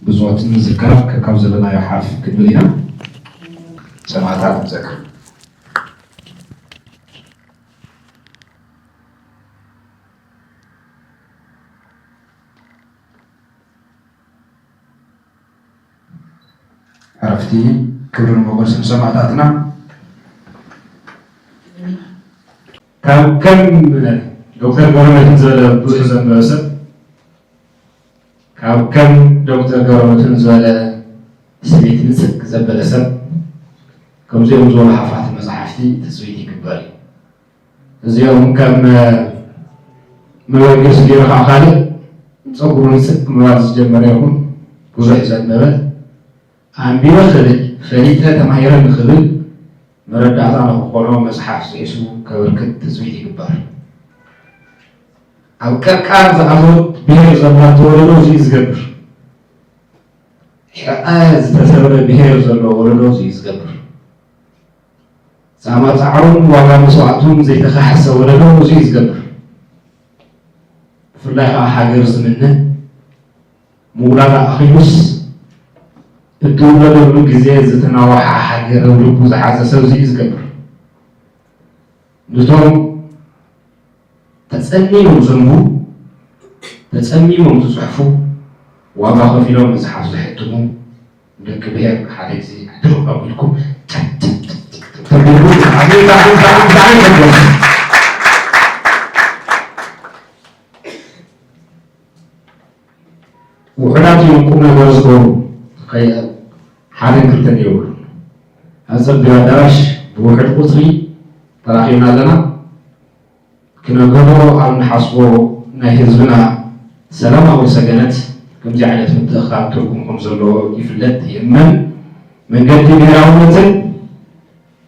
ብጾት ንምዝካር ከካብ ዘለናዮ ሓፍ ክንብል ኢና። ሰማዕታት ንዘክር። ዕረፍቲ ክብርን ሞገስን ሰማዕታትና። ካብ ከም ዶክተር ገብረመድህን ዝበለ ብዙሕ ዘንበበ ሰብ፣ ካብ ከም ዶክተር ገብረመድህን ዝበለ ስሜት ንጽግ ዘበለ ሰብ፣ ከምዚኦም ዝበሉ ሃፋት መጽሓፍቲ ትጽቢት ይግበር እዩ። እዚኦም ከም መበገሲ ገይሩ ከዓ ካልእ ጸጉሩ ንጽግ ምባል ዝጀመረ ይኹን ብዙሕ ዘንበበ፣ ኣንቢበ ክብል፣ ፈሊጠ ተማሂረ ንክብል መረዳእታ ንክኾኖ መጽሓፍ ጽሒሱ ከበርክት ትጽቢት ይግበር። ኣብ ቀርቃር ዝኣተወት ብሄር ዘላ ተወለዶ እዚ እዩ ዝገብር። ሕቐ ዝተሰብረ ብሄር ዘሎ ወለዶ እዚ እዩ ዝገብር። ጻማ ጻዕሩን ዋጋ መስዋእቱን ዘይተኻሕሰ ወለዶ እዚ እዩ ዝገብር። ብፍላይ ከዓ ሃገር ዝምነ፣ ምውላዳ ኣኺሉስ እትውለደሉ ግዜ ዝተናውሓ ሃገር ኣብ ልቡ ዝሓዘ ሰብ እዚ እዩ ዝገብር። ነቶም ተጸሚሞም ዘንቡ፣ ተጸሚሞም ዝጽሕፉ፣ ዋጋ ከፊሎም መጽሓፍ ዘሕትሙ ደቂ ብሔር ሓደ ግዜ ዕትር ኣቢልኩም ተቢሉ ብጣዕሚ ብጣዕሚ ብጣዕሚ ብጣዕሚ ይፈትዎም። ውሑዳት እዮም ቁም ነገር ዝገብሩ። ከይ-፣ ሓደን ክልተን የብሉን። ኣብ ጸቢብ ኣዳራሽ ብውሑድ ቁጽሪ ተራኺብና ኣለና። ክነገሮ ኣብ ንሓስቦ ናይ ህዝብና ሰላማዊ ሰገነት ከምዚ ዓይነት ምትእኽኻብ ትርጉም ከም ዘለዎ ይፍለጥ፣ ይእመን። መንገዲ ብሄራውነትን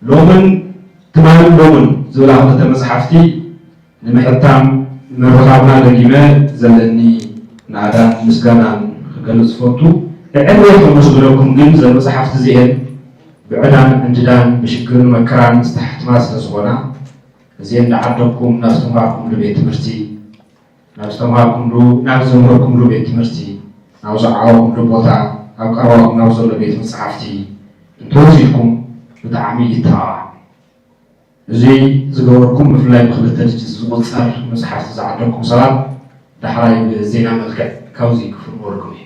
ሎምን ትማልን ሎምን ዝብላ ክልተ መጽሓፍቲ ንምሕታም ምርኻብና ደጊመ ዘለኒ ናእዳን ምስጋናን ክገልጽ ዝፈቱ። ብዕድመ ከመስግነኩም ግን፣ ዘን መጽሓፍቲ እዚኤን ብዕዳን ዕንድዳን ብሽግርን መከራን ዝተሓትማ ስለ ዝኾና፣ እዚኤን ዝዓደግኩም ናብ ዝተምሃርኩምሉ ቤት ትምህርቲ፣ ናብ ዝተምሃርኩምሉ፣ ናብ ዝዘመርኩምሉ ቤት ትምህርቲ፣ ናብ ዝዓበኹምሉ ቦታ፣ ኣብ ቀረባኹም ናብ ዘሎ ቤት መጻሕፍቲ እንተወሲድኩም ብጣዕሚ ይተባባዕ። እዚ ዝገበርኩም ብፍላይ ብክልተ ድጅት ዝቑጸር መጽሓፍቲ ዝዓደግኩም ሰባት ዳሕራይ ብዜና መልክዕ ካብዚ ክፍንወልኩም እዩ።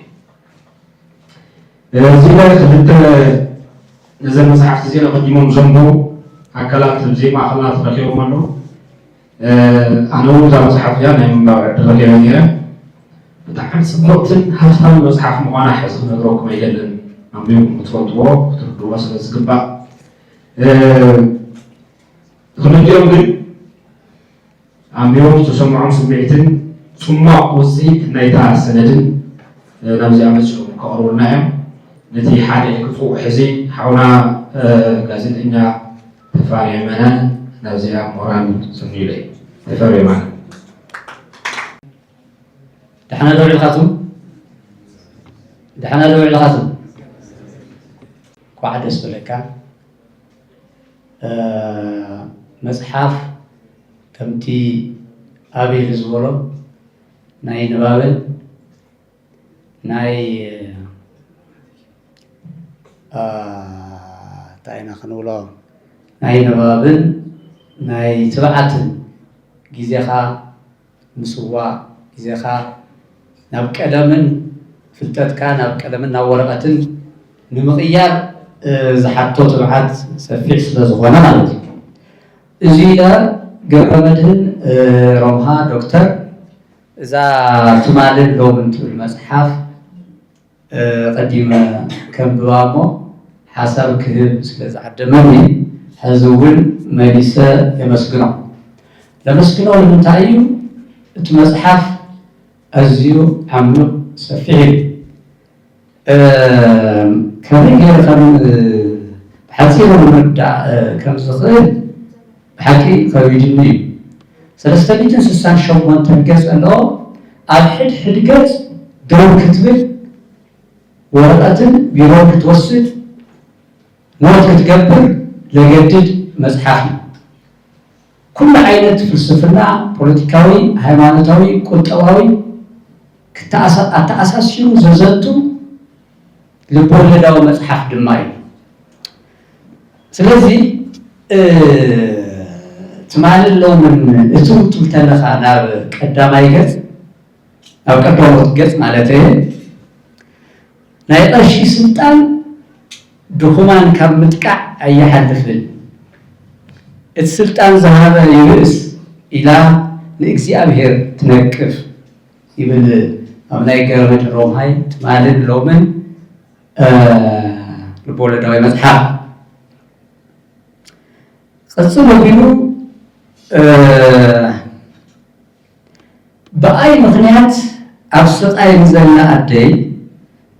እዚ ክልተ ነዘን መጽሓፍቲ እዚአን ኣቐዲሞም ዘንቡ ኣካላት ኣብ ዘይማእኸልና ተረኺቦም ኣለዉ። ኣነ እውን እዛ መጽሓፍ እዚኣ ናይ ምንባብ ዕድል ረኺበ ነይረ። ብጣዕሚ ጽብቕትን ሃፍታምን መጽሓፍ ምዃና ሕዚ ክነግረኩም ኣይደልን። ኣንቢብኩም ክትፈልጥዎ ክትርድእዎ ስለ ዝግባእ። ክልቲኦም ግን ኣንቢቦም ዝተሰምዖም ስምዒትን ጽሟቕ ውጽኢት ናይታ ሰነድን ናብዚኣ መጺኦም ከቕርቡልና እዮም። ነቲ ሓደ ክጽውዕ ሕዚ ሓውና ጋዜጠኛ ተፋሪ የማነ ናብዚኣ ሞራል ሰንዩለይ። ተፋሪ የማነ። ደሓና ዶ ውዒልካትም? ደሓና ዶ ውዒልካትም? እንኳዕ ደስ በለካ። መጽሓፍ ከምቲ ኣቤል ዝበሎ ናይ ንባብን ናይ እንታይ ኢና ክንብሎ ናይ ንባብን ናይ ትብዓትን ግዜኻ ምስዋእ ግዜኻ ናብ ቀለምን ፍልጠትካ ናብ ቀለምን ናብ ወረቐትን ንምቕያር ዝሓቶ ትብዓት ሰፊሕ ስለ ዝኾነ ማለት እዩ። እዚኣ ገብረመድህን ሮምሃ ዶክተር እዛ ትማልን ሎምን ትብል መጽሓፍ ቀዲመ ከንብባ እሞ ሓሳብ ክህብ ስለ ዝዓደመኒ ሕዚ እውን መሊሰ የመስግኖ። ለመስግኖ ንምንታይ እዩ? እቲ መጽሓፍ ኣዝዩ ዓሚቕ ሰፊሕ እዩ። ከመይ ገይረ ከም ብሓፂሩ ንምርዳእ ከም ዝኽእል ብሓቂ ከቢድኒ እዩ። ሰለስተ ሚእትን ስሳን ሸሞንተን ገፅ ኣለዎ። ኣብ ሕድሕድ ገፅ ደው ክትብል ወረቐትን ቢሮን ክትወስድ ኖት ክትገብር ለገድድ መፅሓፍ እዩ። ኩሉ ዓይነት ፍልስፍና ፖለቲካዊ፣ ሃይማኖታዊ፣ ቁጠባዊ ኣተኣሳሲሩ ዘዘቱ ልብወለዳዊ መፅሓፍ ድማ እዩ። ስለዚ ትማልን ሎምን እትው ትብል ተለኻ ናብ ቀዳማይ ገፅ ናብ ቀዳሞት ገፅ ማለት እየ ናይ ቀሺ ስልጣን ድኹማን ካብ ምጥቃዕ ኣይሓልፍን። እቲ ስልጣን ዝሃበ ይብእስ ኢላ ንእግዚኣብሔር ትነቅፍ ይብል ኣብ ናይ ገረመድ ሮምሃይ ትማልን ሎምን ልቦወለዳዊ መፅሓፍ። ቀፅሎ ቢሉ ብኣይ ምኽንያት ኣብ ስቓይ ንዘላ ኣደይ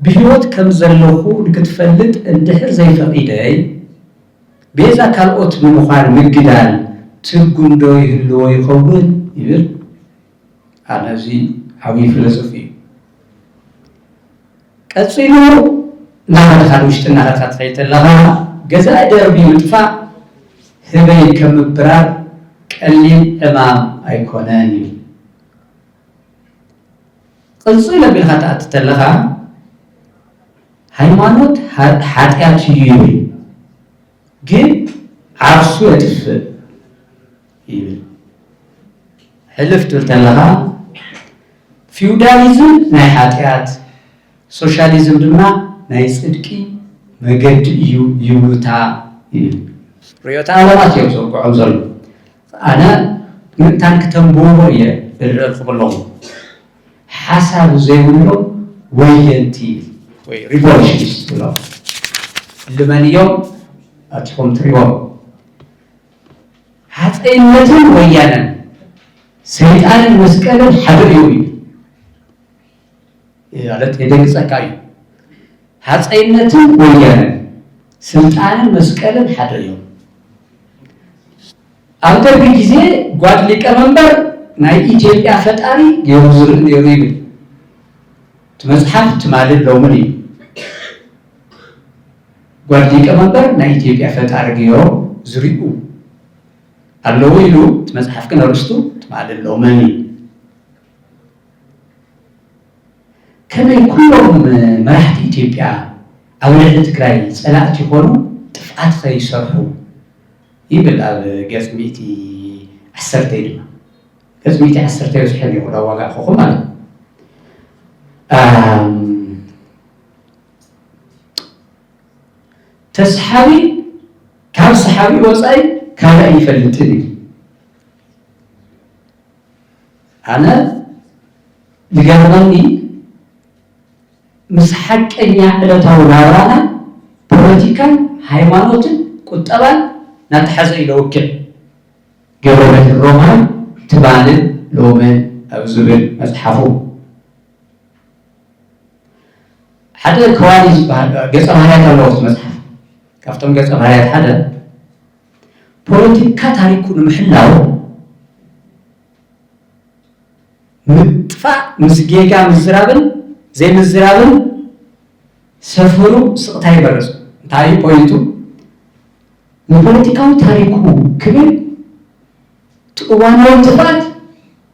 ብህይወት ከም ዘለኹ ንክትፈልጥ እንድሕር ዘይፈቒደይ ቤዛ ካልኦት ንምዃን ምግዳል ትርጉም ዶ ይህልዎ ይኸውን ይብል። ኣነ እዚ ዓብዪ ፍልስፍ እዩ። ቀፂሉ እናኸድካ ንውሽጢ እናኸድካ ትኸይድ ተለኻ ገዛኢ ደርቢ ምጥፋእ ህበይ ከም ምብራር ቀሊል ዕማም ኣይኮነን እዩ። ቅፅል ኣቢልካ ትኣቲ ተለኻ ሃይማኖት ሓጢኣት እዩ ይብል፣ ግን ዓርሱ የጥፍእ ይብል። ሕልፍ ትብል ተለኻ ፊውዳሊዝም ናይ ሓጢኣት፣ ሶሻሊዝም ድማ ናይ ፅድቂ መገዲ እዩ ይብሉታ ይብል። ርእዮተ ኣለማት እዮም ዘውግዖም ዘሎ። ኣነ ምእንታን ክተንብዎ እየ እርእ ክብሎም ሓሳብ ዘይብሎም ወየንቲ ወይ ሪቮሉሽኒስት ብሎም ልመን እዮም ኣቲኹም ትሪዎም። ሃፀይነትን ወያነን ሰይጣንን መስቀልን ሓደ እዩ። ማለት የደንግፀካ እዩ። ሃፀይነትን ወያነን ስልጣንን መስቀልን ሓደ እዮም። ኣብ ደርጊ ግዜ ጓድ ሊቀመንበር ናይ ኢትዮጵያ ፈጣሪ ገይሩ ዝርኢ ነይሩ ይብል እቲ መፅሓፍ ትማልን ሎምን እዩ። ጓድ ሊቀመንበር ናይ ኢትዮጵያ ፈጣሪ ገይሮም ዝሪኡ ኣለዉ ኢሉ እቲ መፅሓፍ ግን ኣርእስቱ ትማልን ሎምን እዩ። ከመይ ኩሎም መራሕቲ ኢትዮጵያ ኣብ ልዕሊ ትግራይ ፀላእቲ ይኾኑ ጥፍኣት ከይሰርሑ ይብል ኣብ ገፅ ሚእቲ ዓሰርተ ድማ ገፅ ሚእቲ ዓሰርተ ይብዝሐ ዲኹ ዳዋጋእኹኹ ማለት ተስሓቢ ካብ ሰሓቢ ወፃኢ ካልእ ኣይፈልጥን እዩ። ኣነ ዝገርመኒ ምስ ሓቀኛ ዕለታዊ ናብራና ፖለቲካን ሃይማኖትን ቁጠባን ናተሓዘ ኢለ ውግዕ ገብረመድህን ሮማን ትማልን ሎምን ኣብ ዝብል መፅሓፉ ሓደ ከዋኒ ዝበሃል ገፀ ባህርያት ኣለዎ እቲ መፅሓፍ። ካብቶም ገፀ ባህርያት ሓደ ፖለቲካ ታሪኩ ንምሕላው ምጥፋእ ምስ ጌጋ ምዝራብን ዘይምዝራብን ሰፈሩ ስቕታ ይመርፅ። እንታይ እዩ ፖይንቱ? ንፖለቲካዊ ታሪኩ ክብል እቲ እዋናዊ ጥፍኣት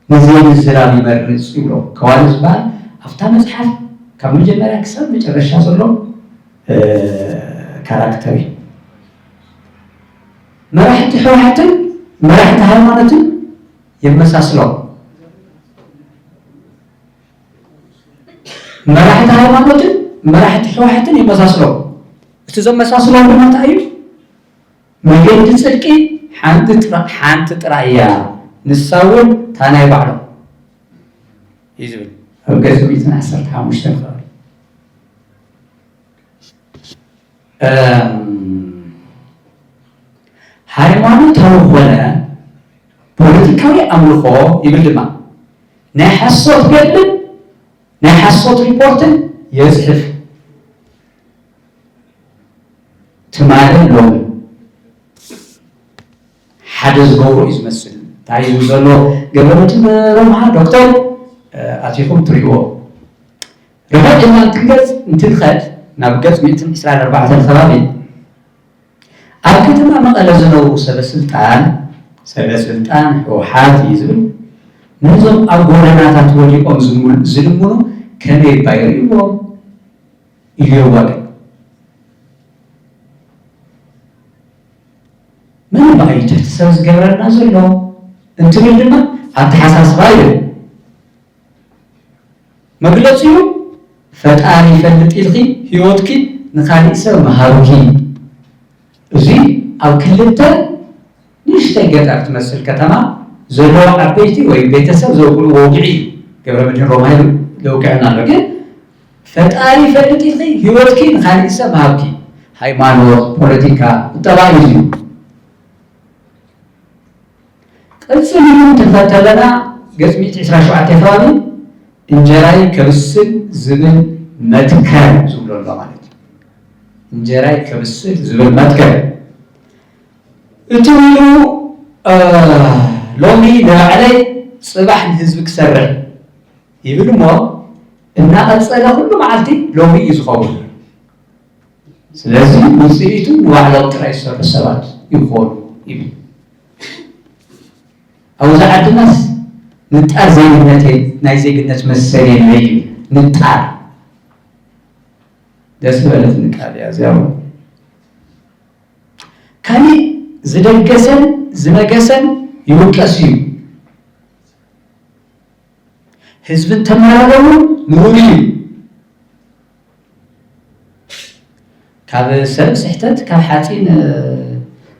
ንዘይምዝራብ ይመርፅ ይብሎ። ከዋኒ ዝበሃል ኣብታ መፅሓፍ ካብ መጀመርያ ክሳብ መጨረሻ ዘሎ ካራክተር እዩ። መራሕቲ ህወሓትን መራሕቲ ሃይማኖትን የመሳስሎም። መራሕቲ ሃይማኖትን መራሕቲ ህወሓትን የመሳስሎም። እቲ ዘመሳስሎም ድማ እንታይ እዩ? መገዲ ጽድቂ ሓንቲ ጥራ-፣ ሓንቲ ጥራይ እያ፣ ንሳ እውን እታ ናይ ባዕሎም እዩ ዝብል ኣብ ገጽ ሚእትን ዓሰርተ ሓሙሽተን ከባቢ። እም፣ ሃይማኖታዊ ኮነ ፖለቲካዊ ኣምልኾ ይብል ድማ ናይ ሓሶት ገድልን ናይ ሓሶት ሪፖርትን የጽሕፍ። ትማልን ሎምን ሓደ ዝገብሮ እዩ ዝመስል። እንታይ እዩ ዘሎ? ገብረመድህን ሮምሃ ዶክተር፣ እ፣ ኣቲኹም ትሪእዎ። ርሑቕ ኢልና እንትንገጽ፣ እንትንኸድ ናብ ገጽ ሚእትን ዕስራን ኣርባዕተን ከባቢ ኣብ ከተማ መቐለ ዝነብሩ ሰበ ስልጣን፣ ሰበ ስልጣን ህወሓት እዩ ዝብል፣ ነዞም ኣብ ጎደናታት ወዲቖም ዝምሉ-፣ ዝልምኑ ከመይ እባ ይርእይዎም? ኢሉ የዋግዕ። መን እባ እዩ ትሕቲ ሰብ ዝገብረና ዘሎ? እንትብል ድማ ኣተሓሳስባ እዩ። መግለጺኡ፣ ፈጣሪ ይፈልጥ ኢልኪ ህይወትኪ ንኻሊእ ሰብ ምሃብኪ። እዚ ኣብ ክልተ ንእሽተይ ገጠር ትመስል ከተማ ዘለዉ ዓበይቲ ወይ ቤተሰብ ዘውግዕዎ ውግዒ እዩ። ገብረመድህን ሮማይ ለውግዐና ኣሎ። ግን ፈጣሪ ይፈልጥ ኢልኪ ህይወትኪ ንኻሊእ ሰብ ምሃብኪ። ሃይማኖት፣ ፖለቲካ፣ ቁጠባ እዩ። ቅጽል ኢሉ እንትንኸድ ከለና ገጽ ሚእቲ ዕስራን ሸውዓተን ከባቢ እንጀራይ ከብስል ዝብል መትከል ዝብሎ ኣሎ ማለት እዩ። እንጀራይ ከብስል ዝብል መትከል። እቲ ኢሉ፣ እ፣ ሎሚ ንባዕለይ ጽባሕ ንህዝቢ ክሰርሕ ይብል እሞ እናቐጸለ ኩሉ መዓልቲ ሎሚ እዩ ዝኸውን። ስለዚ ውጽኢቱ ንባዕሎም ጥራይ ዝሰርሑ ሰባት ይኾኑ ይብል። ኣብዚ ዓድናስ ንጣር ዜግነት የ-፣ ናይ ዜግነት መሰል የለ እዩ። ንጣር ደስ ዝበለትኒ ቃል እያ እዚኣ እውን። ካሊእ ዝደገሰን ዝነገሰን ይውቀስ እዩ። ህዝቢ እንተመራረቡ ንቡር እዩ። ካብ ሰብ ስሕተት ካብ ሓፂን፣ እ፣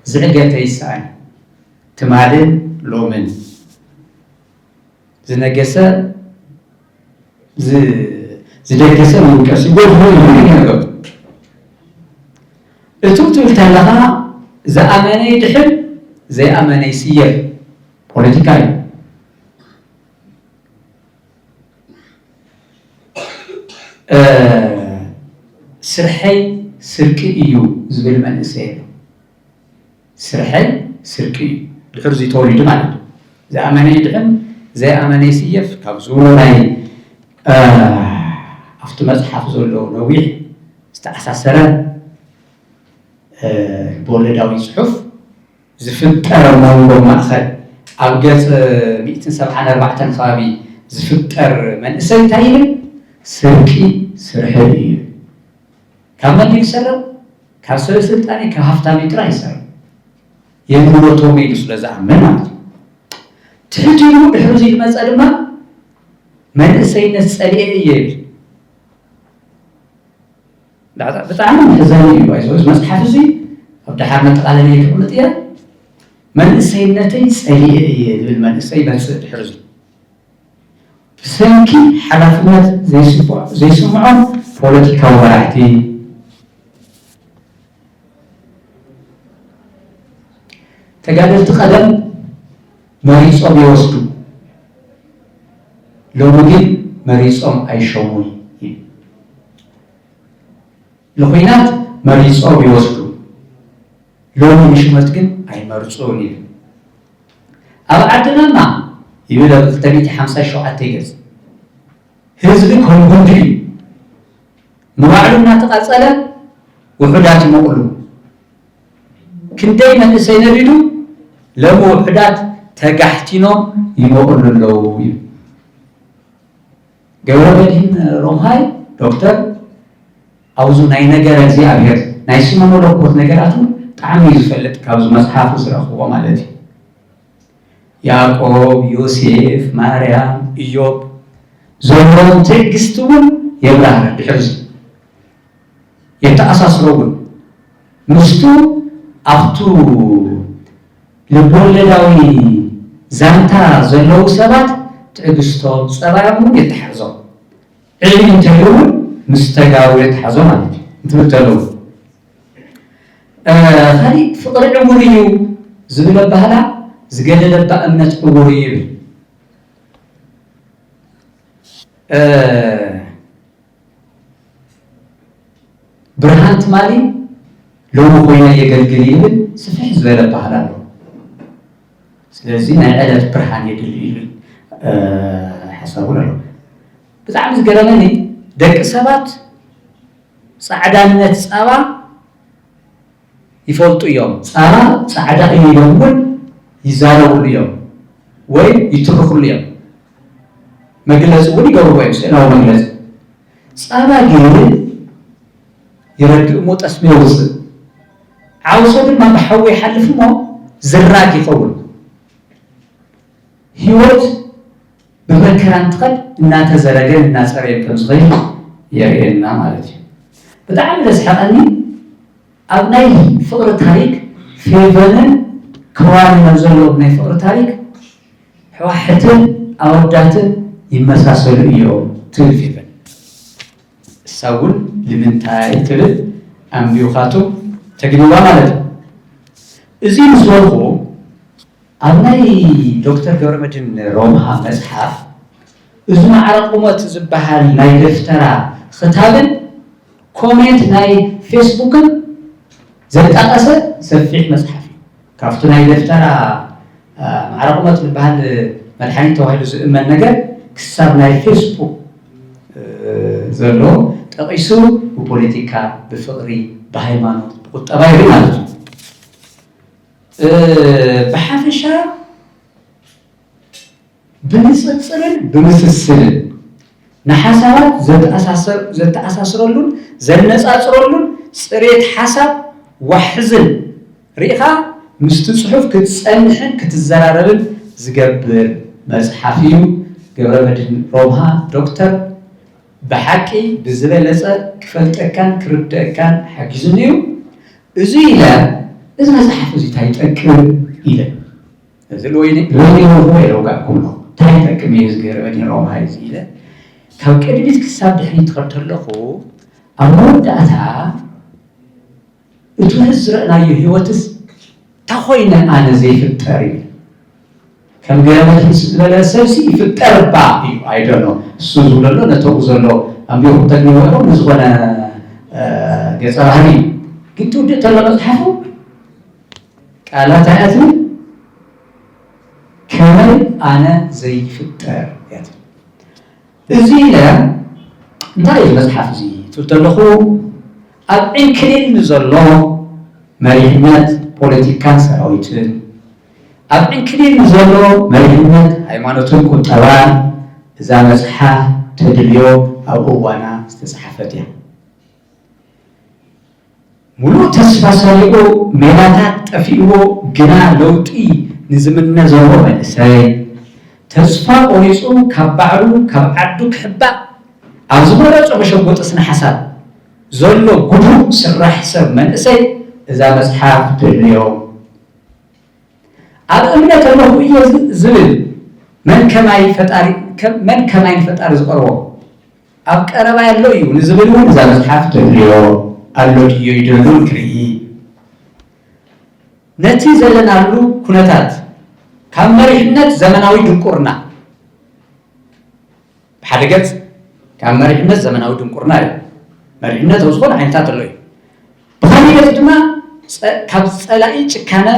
ዝዕገተ ይሰኣን። ትማልን ሎምን ዝነገሰ፣ ዝ-፣ ዝደገሰ ይውቀስ፣ ይጎድሎ ይብሉ ይነገሩ። እቱ ትብል ተለኻ ዝኣመነ ይድሕን፣ ዘይኣመነ ይስየፍ። ፖለቲካ እዩ። እ፣ ስርሐይ ስርቂ እዩ ዝብል መንእሰይ ኣሎ። ስርሐይ ስርቂ እዩ። ድሕር እዚ ተወሊዱ ማለት እዩ። ዝኣመነ ይድሕን፣ ዘይኣመነ ይስየፍ። ካብ ዝብሎ ናይ፣ እ፣ ኣብቲ መጽሓፍ ዘሎ ነዊሕ ዝተኣሳሰረ፣ እ፣ ልቦወለዳዊ ጽሑፍ ዝፍጠር ኣብ መንጎ ማእኸል ኣብ ገጽ ሚእትን ሰብዓን ኣርባዕተን ከባቢ ዝፍጠር መንእሰይ እንታይ ይብል? ስርቂ ስርሐይ እዩ። ካብ መን እዩ ዝሰርቕ? ካብ ሰበ ስልጣን እዩ፣ ካብ ሃፍታም እዩ ጥራይ ይሰርቕ። የንብረቶም ኢሉ ስለ ዝኣምን ማለት እዩ። ትሕት ኢሉ ድሕሪ እዚ ዝመጸ ድማ መንእሰይነት ጸሊኤ እየ ይብል። ብጣዕ-፣ ብጣዕሚ መሕዘኒ እዩ። ባይዘ፣ እዚ መጽሓፍ እዚ ኣብ ደሓር መጠቓለሊ ከቕምጥ እየ። መንእሰይነተይ ጸሊኤ እየ ዝብል መንእሰይ ይመጽእ ድሕሪ እዚ። ብሰንኪ ሓላፍነት ዘይስምዖ-፣ ዘይስምዖም ፖለቲካዊ መራሕቲ፣ ተጋደልቲ ቀደም መሪጾም ይወስዱ፣ ሎሚ ግን መሪጾም ኣይሸሙን እዩ። ንኹናት መሪጾም ይወስዱ፣ ሎሚ ንሽመት ግን ኣይመርጹን እዩ። ኣብ ዓድናማ ይብል ኣብ ክልተ ሚእቲ ሓምሳ ሸውዓተ ገጽ፣ ህዝቢ ከም ጉንዲ እዩ። ንባዕሉ እናተቓጸለ ውሑዳት ይመቕሉ። ክንደይ መንእሰይ ነዲዱ፣ ሎሚ ውሑዳት ተጋሕቲኖም ይመቕሉ ኣለዉ እዩ። ገብረመድህን ሮምሃይ ዶክተር ኣብዚ ናይ ነገረ እግዚኣብሔር ናይ ስነ መለኮት ነገራት እውን ብጣዕሚ እዩ ዝፈልጥ፣ ካብዚ መጽሓፉ ዝረኽቦ ማለት እዩ። ያዕቆብ፣ ዮሴፍ፣ ማርያም፣ ኢዮብ ዘለዎም ትዕግስቲ እውን የብራህርህ። ድሕርዚ የተኣሳስሮ እውን ምስቱ ኣብቱ ልብወለዳዊ ዛንታ ዘለዉ ሰባት ትዕግስቶም፣ ጸባዮም እውን የተሓሕዞም። ዕብይ እንተይሉ እውን ምስ ተጋሩ የተሓዞ ማለት እዩ። እንትብል ተለዉ፣ እ፣ ካሊእ ፍቕሪ ዕውር እዩ ዝብል ኣባህላ ዝገደለ እባ እምነት ዕውር እዩ ይብል። እ፣ ብርሃን ትማሊ ሎሚ ኮይነ የገልግል ይብል ስፍሕ ዝበለ ኣባህላ ኣሎ። ስለዚ ናይ ዕለት ብርሃን የድሊ ይብል፣ እ፣ ሓሳብ እውን ኣሎ። ብጣዕሚ ዝገረመኒ ደቂ ሰባት ጻዕዳነት ጻባ ይፈልጡ እዮም። ጻባ ጻዕዳ እዩ ኢሎም እውን ይዛረብሉ እዮም ወይ ይትርኽሉ እዮም። መግለጺ እውን ይገብርዎ እዮም፣ ስእላዊ መግለጺ። ጻባ ግን ይረግእ እሞ ጠስሚ የውጽእ። ዓውሶ ድማ ብሓዊ ይሓልፍ እሞ ዝራግ ይኸውን። ህይወት ብመከራ እንትኸድ እናተዘረገን እናጸረየን ከም ዝኸይድ የርእየና ማለት እዩ። ብጣዕሚ ዘስሕቐኒ ኣብ ናይ ፍቕሪ ታሪክ ፌቨንን ክዋንን ኣብ ዘለዎም ናይ ፍቕሪ ታሪክ ሕዋሕትን ኣወዳትን ይመሳሰሉ እዮም ትብል ፌቨን። እሳ እውን ንምንታይ ትብል ኣንቢብካቶ ተግንባ ማለት እዩ። እዚ ምስ በልኩ ኣብ ናይ ዶክተር ገብረመድህን ሮምሃ መጽሓፍ እዚ ማዕረ ቁመት ዝበሃል ናይ ደፍተራ ክታብን ኮሜንት ናይ ፌስቡክን ዘጣቐሰ ሰፊሕ መጽሓፍ እዩ። ካብቲ ናይ ደፍተራ፣ አ፣ ማዕረ ቁመት ዝበሃል መድሓኒት ተባሂሉ ዝእመን ነገር ክሳብ ናይ ፌስቡክ፣ እ፣ ዘሎ ጠቒሱ ብፖለቲካ፣ ብፍቕሪ፣ ብሃይማኖት፣ ብቁጠባ ይብል ማለት እዩ። እ፣ ብሓፈሻ ብንጽጽርን ብምስስልን ንሓሳባት ዘተኣሳሰር-፣ ዘተኣሳስረሉን ዘነጻጽረሉን ጽሬት ሓሳብ ዋሕዝን ርኢኻ ምስቲ ጽሑፍ ክትጸንሕን ክትዘራረብን ዝገብር መጽሓፍ እዩ። ገብረመድህን ሮምሃ ዶክተር ብሓቂ ብዝበለጸ ክፈልጠካን ክርደእካን ሓጊዙኒ እዩ። እዚ ኢለ፣ እዚ መጽሓፍ እዚ እንታይ ይጠቅም ኢለ። እዚ ሎይኒ-፣ ሎይኒ ሆ ኢለ ውጋእ ክብሎ፣ እንታይ ይጠቅም እዩ እዚ ገይረ በዲን ሮምሃ እዚ ኢለ፣ ካብ ቅድሚት ክሳብ ድሕሪት ትኸድ ተለኹ፣ ኣብ መወዳእታ እቲ ሕዚ ዝረእናዮ ህይወትስ እንታይ ኮይነ ኣነ ዘይፍጠር እዩ። ከም ገለ ዝበለ ሰብሲ ይፍጠር እባ እዩ፣ I don't know። እሱ ዝብለሎ ነተኡ ዘሎ ኣንቢኹም ተግንቦ ኢኹም ንዝኾነ፣ እ፣ ገጸ ባህሪ እዩ። ግን ትውድእ ተሎ መጽሓፉ ቃላት ኣያትን ከመይ ኣነ ዘይፍጠር እያ ትብል። እዚ ኢለ እንታይ እዩ መጽሓፍ እዚ ትብል ተለኹ፣ ኣብ ዕንክሊል ንዘሎ መሪሕነት ፖለቲካን ሰራዊትን፣ ኣብ ዕንክሊል ንዘሎ መሪሕነት ሃይማኖትን ቁጠባን እዛ መጽሓፍ ተድልዮ ኣብ እዋና ዝተጻሕፈት እያ። ሙሉእ ተስፋ ሰሪቑ፣ ሜላታት ጠፊእዎ፣ ግና ለውጢ ንዝምነ ዘሎ መንእሰይ፣ ተስፋ ቆሪጹ ካብ ባዕሉ፣ ካብ ዓዱ ክሕባእ ኣብ ዝመረጾ መሸጎጢ ስነ ሓሳብ ዘሎ ጉዱእ ስራሕ ሰብ መንእሰይ እዛ መጽሓፍ ተድልዮ። ኣብ እምነት ኣለኹ እየ ዝ-፣ ዝብል መን ከማይ ፈጣሪ፣ ከ-፣ መን ከማይ ንፈጣሪ ዝቐርቦ? ኣብ ቀረባ ኣሎ እዩ ንዝብል እውን እዛ መጽሓፍ ተድልዮ። ኣሎ ድዮ ይደሉን ክርኢ። ነቲ ዘለናሉ ኩነታት ካብ መሪሕነት ዘመናዊ ድንቁርና፣ ብሓደ ገጽ ካብ መሪሕነት ዘመናዊ ድንቁርና እዩ። መሪሕነት ኣብ ዝኾነ ዓይነታት ኣሎ እዩ። ብኻሊእ ገጽ ድማ ጸ-፣ ካብ ጸላኢ ጭካነ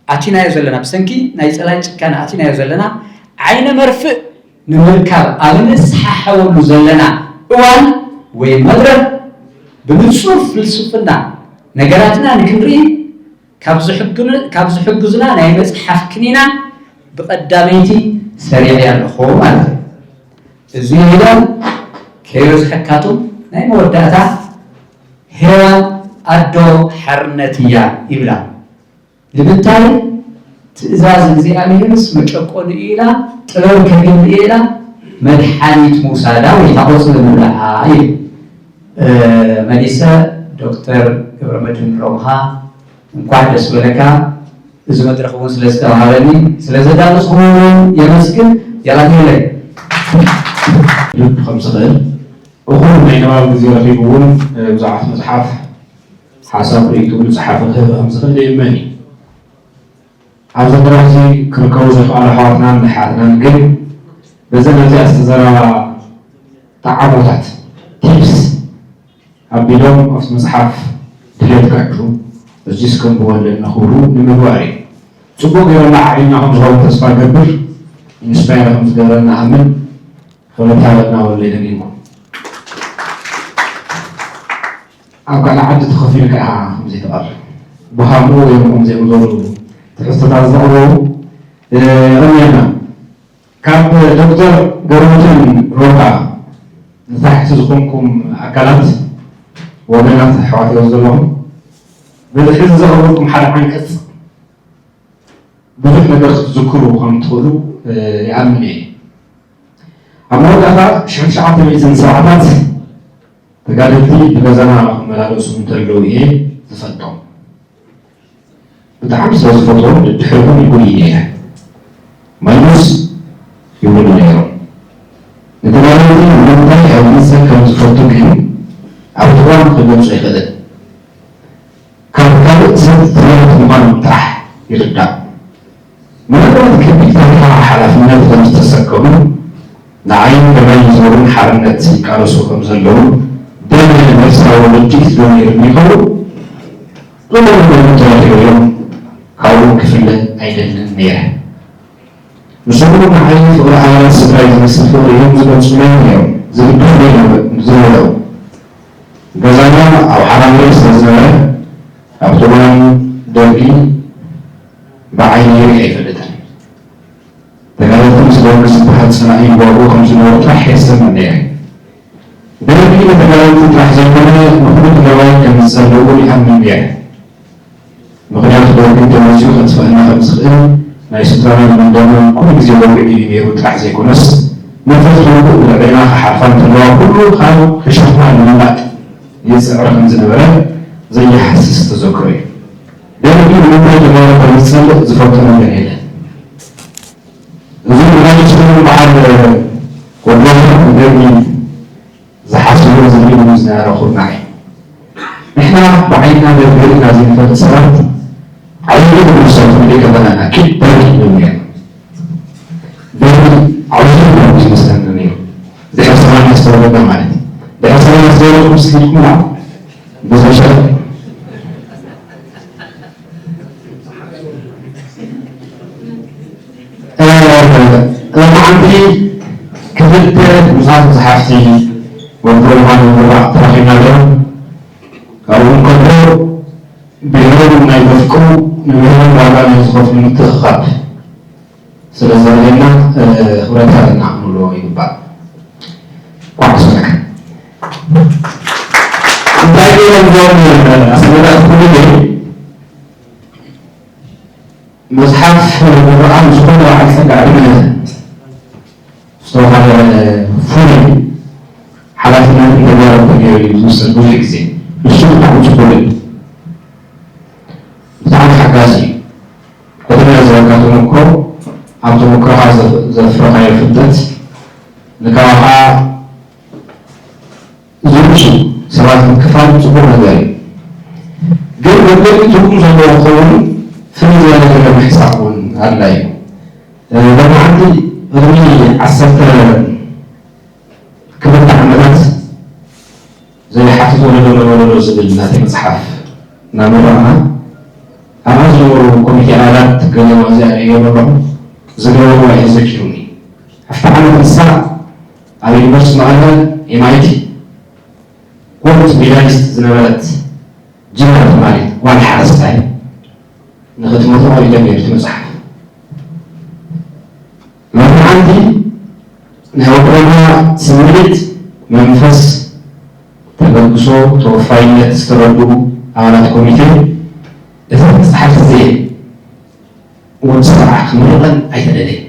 ኣቲናዮ ዘለና፣ ብሰንኪ ናይ ጸላኢ ጭካነ ኣቲናዮ ዘለና ዓይነ መርፍእ ንምርካብ ኣብ እንሰሓሓበሉ ዘለና እዋን ወይ መድረኽ ብንጹር ፍልስፍና ነገራትና ንክንርኢ ካብ ዝሕግኑ-፣ ካብ ዝሕግዙና ናይ መጽሓፍ ክኒና ብቐዳመይቲ ሰሪዐ ኣለኹ ማለት እዩ። እዚ ኢለ ከየብዝሐካቱም ናይ መወዳእታ ሄዋን ኣዶ ሓርነት እያ ይብላ። ንምንታይ ትእዛዝ እግዚኣብሔርስ መጨቆኒ እዩ ኢላ፣ ጥበብ ከግኒ እየ ኢላ፣ መድሓኒት ምውሳዳ ወይ እታ ቆጽሊ ምብላዓ እዩ። እ፣ መሊሰ ዶክተር ገብረመድህን ረብሃ እንኳዕ ደስ በለካ። እዚ መድረኽ እውን ስለ ዝተዋሃበኒ ስለ ዘዳለስኩምኒ እውን የመስግን። የቐንየለይ። ከም ዝኽእል እኹል ናይ ንባብ ግዜ ረኺቡ እውን ብዛዕባ እቲ መፅሓፍ ሓሳብ ርእይትኡ ንፀሓፊ ክህብ ከም ዝኽእል ይእመን እዩ። ኣብዚ መድረኽ እዚ ክርከቡ ዘይከኣሉ ኣሕዋትናን ኣሓትናን ግን በዘን ኣብዚኣ ዝተዘረባ ጠዓሞታት፣ ቲፕስ፣ ኣቢሎም ኣብቲ መፅሓፍ ድሌት ከዕድሩ እዚስ ከንብቦ ኣለና ክብሉ ንምግባር እዩ። ፅቡቕ ገይሮም ዓዒልና ከም ዝኸውን ተስፋ እገብር። ኢንስፓየር ከም ዝገበረና ኣምን። ክብረት ሃበልና ወለይ ደጊምኩም። ኣብ ካልእ ዓዲ ተኸፊልካ ኢኻ ከምዘይትቐርብ ብሃምኡ እዮም ከምዚኦም ዝበሉ ትሕዝቶታት ዘቕርቡ። የቐንየልና። ካብ ዶክተር ገርሞትን ሮካ ንታሕቲ ዝኾንኩም ኣካላት ወገናት ኣሕዋት እዮም ዘለኹም። በዚ ሕዚ ዘቕርበልኩም ሓደ ዓንቀፅ ብዙሕ ነገር ክትዝክሩ ከም ትኽእሉ ይኣምን እየ። ኣብ መወዳእታ ሽሕን ትሽዓተ ሚእትን ሰብዓታት ተጋደልቲ ብገዛና ክመላለሱ እንተለዉ እየ ዝፈልጦም። ብጣዕሚ ስለ ዝፈትዎም ድድሕሪኹም ይጉይይ ነይረ። ማይሙስ ይብሉኒ ነይሮም። ንተጋደልቲ ንምንታይ ኣውጊዘ ከም ዝፈቱ ግን ኣብቲ እዋን ክገልጾ ኣይክእልን። ካብ ካልእ ሰብ ዝበለጽ ምዃኖም ጥራሕ ይርዳእ። ምናልባት ከቢድ ታሪኻዊ ሓላፍነት ከም ዝተሰከሙ ንዓይን ከማይ ዝበሉን ሓርነት ይቃለሱ ከም ዘለዉ ደም ነፍሳዊ ርድኢት ዶ ነይሩኒ ይኸውን? እሞ ንጎኒ ተረኺበዮም ካብኡ ክፍለ ኣይደልን ነይረ። ንሶም ንዓይ ፍቕሪ ኣባላት ስድራይ ዝመስል ፍቕሪ እዮም ዝገልጹለይ ነይሮም። ዝግብኦም ነይሮም ዝነበሩ። ገዛና ኣብ ሓራ መሬት ስለ ዝነበረ ኣብቲ እዋን ደርጊ ብዓይነይ ሪኤ ኣይፈልጥን። ተጋደልቲ ምስ ደርጊ ዝበሃል ጸላኢ ይዋግኡ ከም ዝነበሩ ጥራሕ እየ ዝሰምዕ ነይረ። ደርጊ ንተጋደልቲ ጥራሕ ዘይኮነ ንኹሉ ትግራዋይ ከም ዝጸልእ እውን ይኣምን ነይረ። ምኽንያቱ ደርጊ ተመዚኡ ከጥፍኣና ከም ዝኽእል ናይ ስድራናን መንደርናን ኩሉ ግዜ ወግዒ እዩ ነይሩ ጥራሕ ዘይኮነስ ነፈርቲ ውግእ ብልዕሌና ክሓልፋ እንተለዋ ኩሉ ካብ ሕሸኽና ንምምላጥ ይጽዕር ከም ዝነበረ ዘይሃስስ ተዘክሮ እዩ። ደርጊ ንምንታይ ተጋሩ ከም ዝጸልእ ዝፈልጦ ነገር የለን። እዚ ብናይ ስሙ በዓል ወዲ ደርጊ ዝሓስቦ ዝብሉ ዝነበረ ኩርናዕ እዩ። ንሕና ብዓይንና ደርጊ ርኢና ዘይንፈልጥ ሰባት ዓብዪ ንብሉ ሰብ ክንርኢ ከለና ኢና ኪድ ደርጊ ንብል ነርና። ደርጊ ዓብዪ ነብሩ ዝመስለኒ ነይሩ። ድሕሪ ሰማንያ ዝተወለድና ማለት እዩ። ድሕሪ ሰማንያ ዝተወለድኩም እስኪ ኢድኩም ንዓኹም ብዝበሸለ ሎማዓንቲ ክልተ ብሉፃት መፅሓፍቲ ወዲ ሮማን ወዲ ሮማን ተረኺብና ኣለና። ካብኡ እንከሎ ብሄሮም ናይ ዘፍቅሩ ንብሄሮም ዋጋ ናይ ዝኸፍሉ ምትእኽኻብ ስለ ዘርእየና ክብረት ሃበና ክንብሎ ይግባእ። ኳዕ ሰለከ እንታይ ገይሮም እዞም ኣስመራ ኩሉ መጽሓፍ ምርቓ ዝኾነ በዓል ጸጋ ዕድመ ዝተባህለ ፍሉይ ሓላፍነትን ተግባርን ተገይሩ እዩ ዝውሰድ ብዙሕ ግዜ። ንሱ ብጣዕሚ ጽቡቕ እዩ። ብጣዕሚ ሓጋዚ እዩ። ኮተና ዝበካ ተመክሮ ኣብ ተመክሮኻ ዘፍረኻዮ ፍልጠት ንካባኻ ዝውሱ ሰባት ምክፋል ጽቡቕ ነገር እዩ። ግን መበሊ ትርጉም ዘለዎ ክኸውን ፍልይ ዝበለ ነገር ምሕሳብ እውን ኣድላይ እዩ። ሎማዓንቲ ቅድሚ ዓሰርተ ክልተ ዓመታት ዘይሓትት ወለዶ ንወለዶ ዝብል ናተይ መፅሓፍ እናመረቕና ኣብኣ ዝነበሩ ኮሚቴ ኣባላት ገለ እዚኣ ርእዮም ኣለኹ ዝገበርዋ እዩ ዘኪሩኒ። ኣብቲ ዓመት ንሳ ኣብ ዩኒቨርሲቲ መቐለ ኤምኣይቲ ጎልድ ሜዳሊስት ዝነበረት ጅግና ተማሪት ጓል ሓረስታይ ንኽትመርቖ እዩ ተገይሩ እቲ መፅሓፍ። ሎሚ ሓንቲ ናይ ወግዕና ስምዒት፣ መንፈስ፣ ተበግሶ፣ ተወፋይነት ዝተረድኡ ኣባላት ኮሚቴ እተን መፅሓፍቲ እዚኤን ወዲ ሰብዓ ክምርቐን ኣይተደለየን።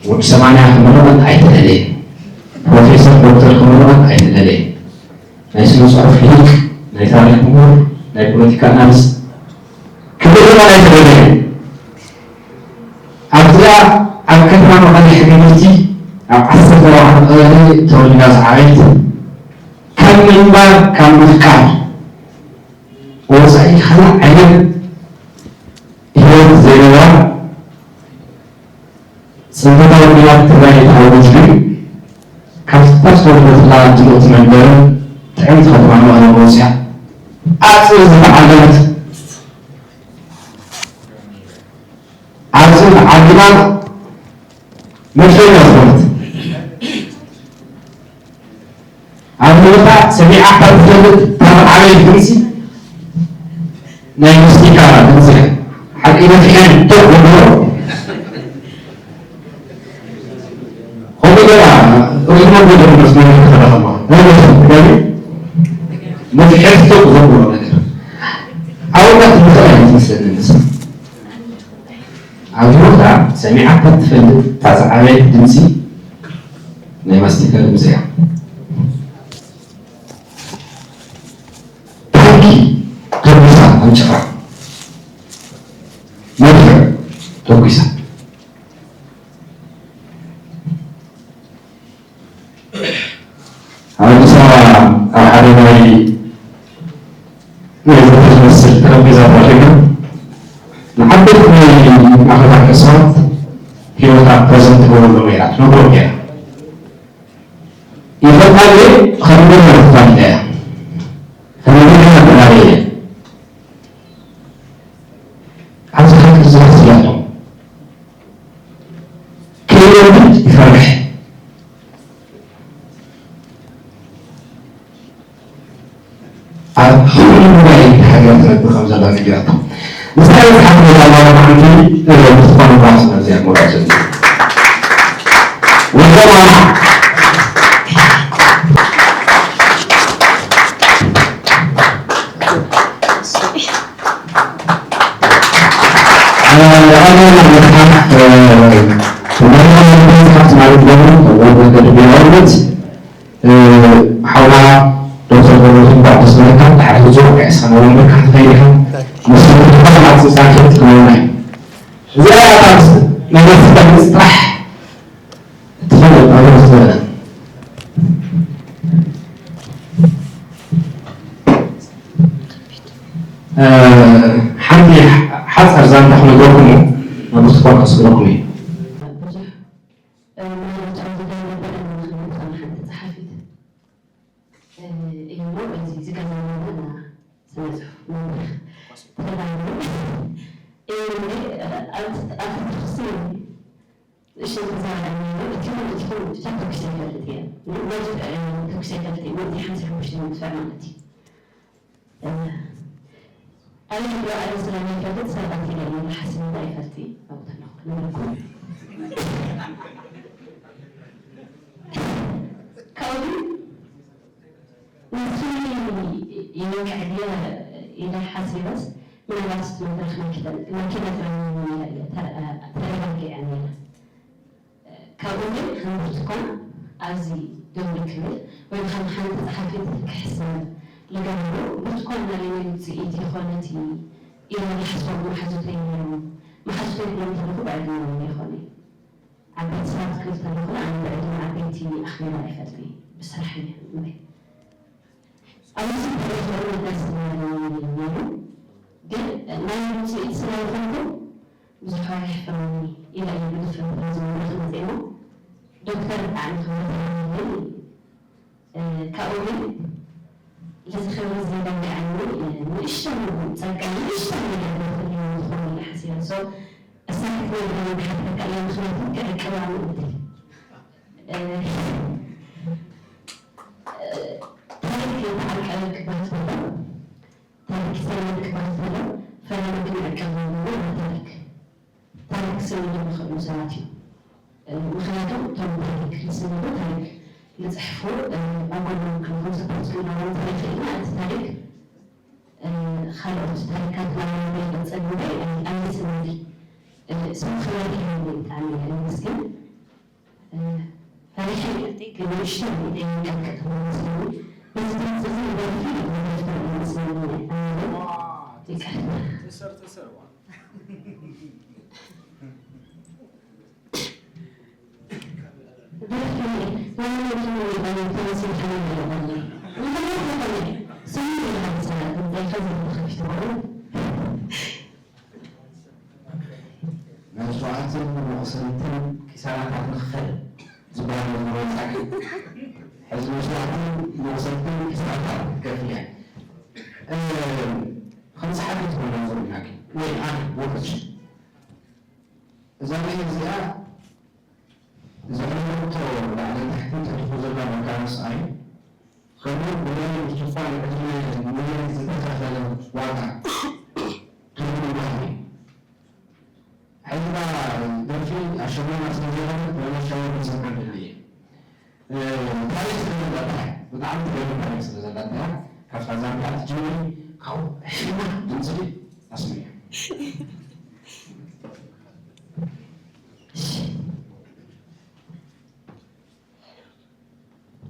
ወዲ ሰማንያ ክምርቐን ኣይተደለየን። ፕሮፌሰር ዶክተር ክምርቐን ኣይተደለየን። ናይ ስነ ፅሑፍ ሊቅ፣ ናይ ታሪክ ምሁር፣ ናይ ፖለቲካ ኣናሊስት ኣብዚኣ ኣብ ከተማ መቐለ ሕጊ ቤቲ ኣብ ዓሰርተ ኣርባዕተ ቀበሌ ተወሊዳ ዝዓበየት፣ ካብ ምንባር ካብ ምፍቃር ወፃኢ ካልእ ዓይነት ህይወት ዘይነበራ፣ ፅንተታዊ ኲናት ትግራይ ተኣዊጁ ግን ካብ ዝተወለደትላ ድምቕቲ መንደርን ጥዕምቲ ከተማ መቐለ ወፂኣ ዓፅቢ ዝተዓደለት፣ ዓፅቢ ተዓዲላ መድፈኛ ዝኾነት፣ ኣብ ህይወታ ሰሚዓ ካብ ትፈልጥ እታ ዝዓበየት ድምፂ ናይ ሙስቲካ ድምፂ እያ። ሓቂ ነፊሐ ደው ብሎ ከምኡ ገይራ ሪሞት ገይሩ መስመር ተኸላኸልዋ። ናይ መስመር ትገቢ ነፊሐ ደው ዘብሎ ነገር። ኣብነት ምኽእል ኣይመስለንን ንሳ። ኣብ ህይወታ ሰሚዓ ካብ ትፈልጥ እታ ዝዓበየት ድምፂ ናይ ማስቲካ ድምፂ እያ። ታንኪ ተኩሳ ኣብ ጭራ፣ መድፍዕ ተኩሳ። ኣብ ኣዲስ ኣበባ ኣብ ሓደ ናይ ናይ ዘተ ዝመስል ጠረጴዛ ተረኺብና ንዓበይቲ ናይ ማእኸላት ቅሳት ህይወታ ፕረዘንት ትገብረሎም እያ፣ ትነግሮም እያ። ይፈልጣ እየ፣ ከም ግን ማለት ትፈልጣ እያ። ከም ግን ማለት እየ። ኣብዚ ሓቂ ዝባስ እያቶም ከይወርድ ይፈርሕ። ኣብ ኩሉ ጉባኤ ሓገር ትረክብ ከም ዘላ ነጊራቶ። ንሳ ዝሓፍረላ ዋላ ሓንቲ ብዝኾነ ባስ ነዚኣ መውዳእ ዘለ ወደማ ሓውና ዶክተር ገብረዝጊ እንኳዕ ደስ በለካ። ድሓር ሕጂ ወርቂ ዕስራ ወንበርካ ክትኸይድ ኢኻ። ንስኻ ብጣዕሚ ዓጽጻ ክትከውን እያ። እዚኣ እያ እታ ናይ መስተ ጥራሕ እትፈልጥ ኣብ ርእሲ ዘላ። እ፣ ሓንቲ ሓጻር ዛንታ ክነግረኩም እዩ። ናብ ብርቱኳን ከስግረኩም እዩ። ብዙሕ፣ እ፣ ምናልባት ኣብዚ ጋር ነበረ ንክንብል ሓንቲ ጸሓፊት፣ እ፣ እዩ እሞ በዚ ዝገዛና ስነ ጽሑፍ መምህር ተዳሎ። እዩ እንዴ፣ እ፣ ኣብ፣ ኣብ ትኩስ እሽን ተዛራቢ ነይሩ። እቲ ኹን፣ እቲ ኹን ብቻ ተኩስ ይፈልጥ እየ። ማለት፣ እ፣ ተኩስ ይፈልጥ እየ። ማለት፣ ሓምሳ ሓሙሽተ መድፍዕ ማለት እዩ። ኣነ ዶ ኣነ ስለ ዘይፈልጥ ሰባት ኢለ እየ ዝሓስብ እምበር ኣይፈልጥ እየ። ኣብኡ ተለኹ ክነግረኩም። ካብኡ ግን ንስኒ ይነቅዕ ድየ ኢለ ሓሲበስ፣ ምናልባት መድረኽ ማኪና ጥራይ ኢለ እየ ተረ-፣ ተረጋጊዐ ነይረ። ካብኡ ግን ከም ብርቱኳን ኣብዚ ደው ክብል ወይ ከም ሓንቲ ጸሓፊት ክሕሰብ ልገብሮ፣ ብርቱኳን ናበየናይ ውጽኢት ይኾነት ኢለ ዝሓስቦም መሓዙተይ ነይሮም። መሓዙተይ ክብሎም ከለኹ ብዕድመ እውን ይኾነ። ዓበይቲ ሰባት ክብል ከለኹ ኣነ ብዕድመ ዓበይቲ ኣኽቢረ ኣይፈልጥን። ብስራሕ እየ እምበይ። ኣብዚ ተረኽበ መገስ ነይሩ፣ ግን ናይ ውጽኢት ስለ ዝኾንኩ ብዙሕ ኣይሕፍረኒ ኢለ እየ ብድፍረት ናይዚ መድረኽ መጺኤ እሞ፣ ዶክተር ብጣዕሚ ክብረት ኣለኒ። እ፣ ካብኡ ግን ነዚ ክብሪ እዚ ዘበንግዐኒ፣ እ፣ ንእሽተን ጸጋ፣ ንእሽተን ነገር ክህልወኒ ይኸውን ኢለ ሓሲበ። So፣ እሳት ነግረኒ ክሓፍረካ እየ፣ ምኽንያቱ ክዕቅባ ምእንቲ። እ፣ እ፣ ታሪክ የተዓቀበ ክበሃል ከሎ፣ ታሪክ ሰነድ ክበሃል ከሎ፣ ፈለማ ክንዕቀብ ዘለና ታሪክ፣ ታሪክ ክሰንዱ ዝኽእሉ ሰባት እዮም። እ፣ ምኽንያቱ እቶም ታሪክ ዝሰነዱ፣ ታሪክ ዝጽሕፉ፣ እ፣ ኣብ ጎኖም ክንኮን ሰፖርት ክንገብሮም እንተዘይክእልና፣ እቲ ታሪክ፣ እ፣ ካልኦት ታሪካት ናብ መቐጸል እምበር፣ እ፣ ኣይስነድ። እ፣ ሰብ ክብረት ይሃበኒ፣ ብጣዕሚ እየ ዘመስግን። ፈሪሐ ግን ንእሽተይ ደቂቃ ክተመልሰኒ። በዚ ድምፂ እዚ ደርፊ ደርፊ ይመስለኒ። ይቅርታ። ተሰር፣ ተሰር፣ ዋ። ናይ ሸውዓትን መቑሰልትን ኪሳራታት ንኽፈል ዝበሃል ዘሎ ወጻኢ፣ ሕዚ ናይ ሸውዓትን መቑሰልትን ኪሳራታት ክትከፍል እያ። እ፣ ከምዚ ሓቂ ትኾን ንኽእል ኢና ግን፣ ወይ ኣነ ወገች እዛ ነገር እዚኣ ዘዕለመቶ ላዕልን ታሕትን ተሪፉ ዘሎ መጋረስ ኣዩ። ከምኡ ብናይ ጭፋን ዕድመ ንብረት ዝተኸፈለ ዋጋ ትርጉም ባህሊ። ሕዚ ደርፊ ኣሸማና ስለ ዘይኮነ ብመሻወር ዝሰምዐ ደሊ እየ። እ፣ ታሪኽ ስለ ዘላታ፣ ብጣዕሚ ትገርም ታሪኽ ስለ ዘላታ፣ ካብታ ዛንታ ትጅምሪ፣ ካብኡ ሕማቕ ድምፂ ኣስምዕ። እሺ።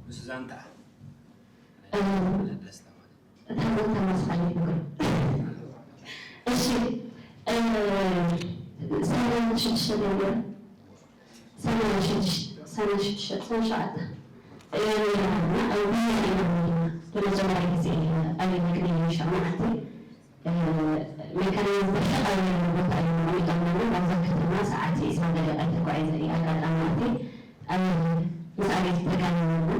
ምስ ዛንታ እ፣ ደስታ ማለት እታ ዛንታ ማስሓሊት ነገር። እሺ፣ እ፣ ሰማንያ ሽዱሽተ ጀምረ። ሰማንያ ሽዱሽተ፣ ሰማንያ ሽዱሽተ፣ ሰማንያ ሸውዓተ። እ፣ ኣብ ወያኔ ኢና ነይርና። ንመጀመርያ ግዜ እየ ኣብ መግቢ ሸማዓቲ። እ፣ ሜካናይዝድ ብርሕቕ ኣብ ዝበለ ቦታ እዮም ኣቐሚጦምና። ናብዛ ከተማ ሰዓት ዒስራ ደቂቕ ኣይተጓዒዘ እዩ ኣጋጣሚ ናተይ። ኣብ ምስ ኣቤት ተጋኒንና።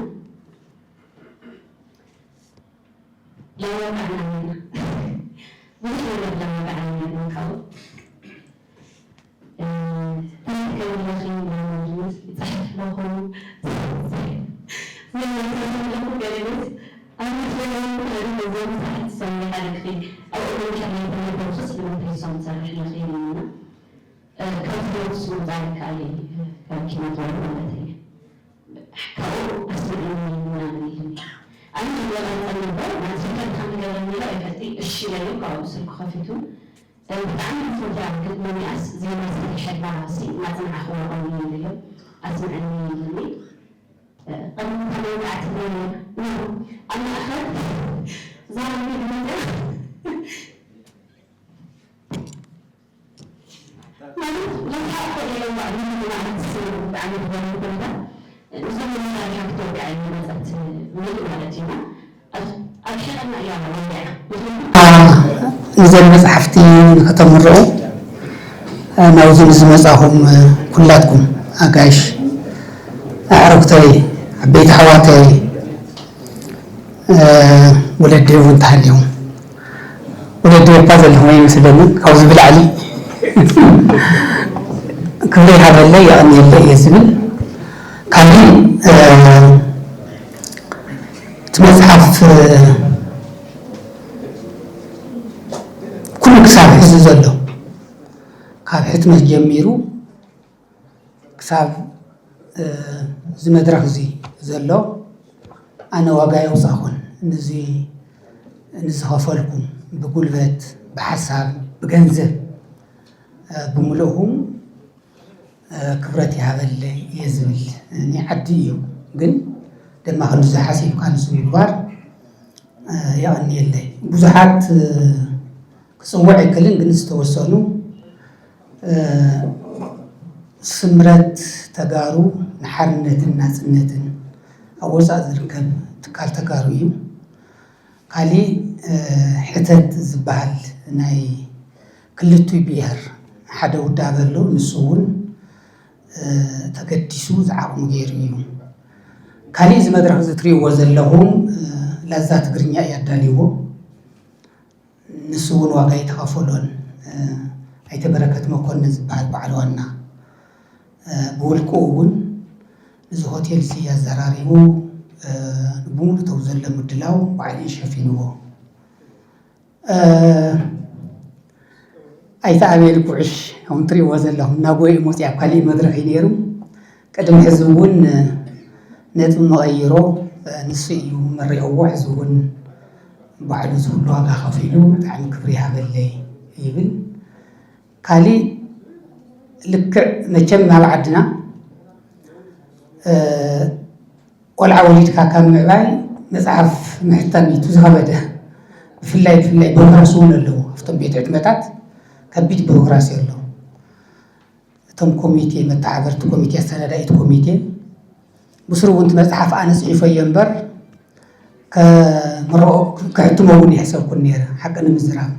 ለወቃዕና ነይርና። ብዙሕ ነገር ለወቃዕና ነይርና ካብኡ። እ፣ ታሪኽ ከብለኺ ይጽሕፍ ኣለኹ። ዘይመልሰለኹ ገለ ቤት ኣብ መስለኒ ክልተ ገንዘብ ሰዓት ዝሰምዕ ሓደግቲ ኣብ እዋን ከመይ ተነበርኩስ ብመትሪሶም ትሰርሕ ኣለኺ ኢሉና። እ፣ ካብ ትምህርቲ ስሙ ዛሪ ከኣለ እዩ፣ ካብ ኪነ ጥበብ ማለት እዩ። ካብኡ ኣስምዕኒ ምናምን ኢሉኒ። ኣነ ክወጣጠር ነበር፣ ማለት ፈተንታ ንገበኒ ኢሉ ኣይፈልጥ፣ እሺ ኢለዮ፣ ካብኡ ስልኩ ከፊቱ። እ፣ ብጣዕሚ ዝፈትያ ግጥሚ ሚኣስ ዜማ ሰሪሐላ ሲ፣ እናጽንዓኽዎ እውኒ ኢለዮ፣ ኣስምዕኒ ኢሉኒ። እ፣ ቅድሚ እታ መወዳእታ ትብለኒ፣ ኖ፣ ኣብ ማእከል ዛሪ መግለጺ ማለት ለስሓቅ ኮይነ ባዕሉ ንዓመት ብጣዕሚ ዝገርም ኩነታት እዞም መሳርሒ ክተወግዕ ኣይመረጸት ምንም ማለት እዩ። ኣብ ኣብ ሸቐና እያ ወዲዓ። ምክንያቱ ንዘን መጽሓፍቲ ንኸተምርዑ ናብዚ ንዝመጻኹም ኩላትኩም ኣጋይሽ፣ ኣዕሩኽተይ፣ ዓበይቲ ኣሕዋተይ፣ እ፣ ወለዲ እውን እንተሃልዮም፣ ወለዲ እኳ ዘለኹም ኣይመስለንን። ካብዚ ብላዕሊ ክብሪ ይሃበለይ፣ የቐንየለይ እየ ዝብል። ካሊእ፣ እ፣ እቲ መጽሓፍ፣ እ፣ ኩሉ ክሳብ ሕዚ ዘሎ፣ ካብ ሕትመት ጀሚሩ ክሳብ፣ እ፣ እዚ መድረኽ እዚ ዘሎ ኣነ ዋጋ የውፃእኹን። ንዚ ንዝኸፈልኩም ብጉልበት፣ ብሓሳብ፣ ብገንዘብ፣ እ፣ ብምልእኹም፣ እ፣ ክብረት ይሃበለይ እየ ዝብል። ናይ ዓዲ እዩ፣ ግን ድማ ክንዚ ሓሲብካ ንሱ ምግባር፣ እ፣ የቐንየለይ። ብዙሓት፣ እ፣ ክጽውዕ ኣይክእልን፣ ግን ዝተወሰኑ፣ እ፣ ስምረት ተጋሩ ንሓርነትን ናጽነትን ኣብ ወጻኢ ዝርከብ ትካል ተጋሩ እዩ። ካሊእ፣ እ፣ ሕተት ዝበሃል ናይ ክልቲኡ ብሄር ሓደ ውዳበ ኣሎ። ንሱ እውን፣ እ፣ ተገዲሱ ዝዓቕሙ ገይሩ እዩ። ካሊእ እዚ መድረኽ እዚ ትሪእዎ ዘለኹም፣ እ፣ ላዛ ትግርኛ እዩ ኣዳልይዎ። ንሱ እውን ዋጋ ኣይተኸፈሎን። እ፣ ኣይተ በረከት መኮንን ዝበሃል በዓል ዋና፣ እ፣ ብውልቅኡ እውን ነዚ ሆቴል እዚ ኣዘራሪቡ፣ እ፣ ብሙሉእ ተው ዘሎ ምድላው ባዕሉ እዩ ሸፊንዎ። እ፣ ኣይተ ኣቤል ጉዕሽ፣ ከም ትሪእዎ ዘለኹም፣ እናጎየ መፂኡ ኣብ ካሊእ መድረኽ እዩ ነይሩ። ቅድሚ ሕዚ እውን ነጥቢ መቐይሮ፣ እ፣ ንሱ እዩ መሪቕዎ። ሕዚ እውን ባዕሉ ዝህሉ ዋጋ ከፊሉ፣ ብጣዕሚ ክብሪ ይሃበለይ ይብል። ካሊእ ልክዕ መቸም ናብ ዓድና፣ እ፣ ቆልዓ ወሊድካ ካብ ምዕባይ መጽሓፍ ምሕታም እዩ እቲ ዝኸበደ። ብፍላይ፣ ብፍላይ ቦታስ እውን ኣለዎ። ኣብቶም ቤት ሕትመታት ከቢድ ቢሮክራሲ ኣሎ። እቶም ኮሚቴ፣ መተሓበርቲ ኮሚቴ፣ ኣሰናዳኢት ኮሚቴ ብስሩ እውን እቲ መፅሓፍ ኣነ ፅሒፈዮ እምበር ከምርኦ፣ ክሕትሞ እውን ይሕሰብኩን ነይረ። ሓቂ ንምዝራብ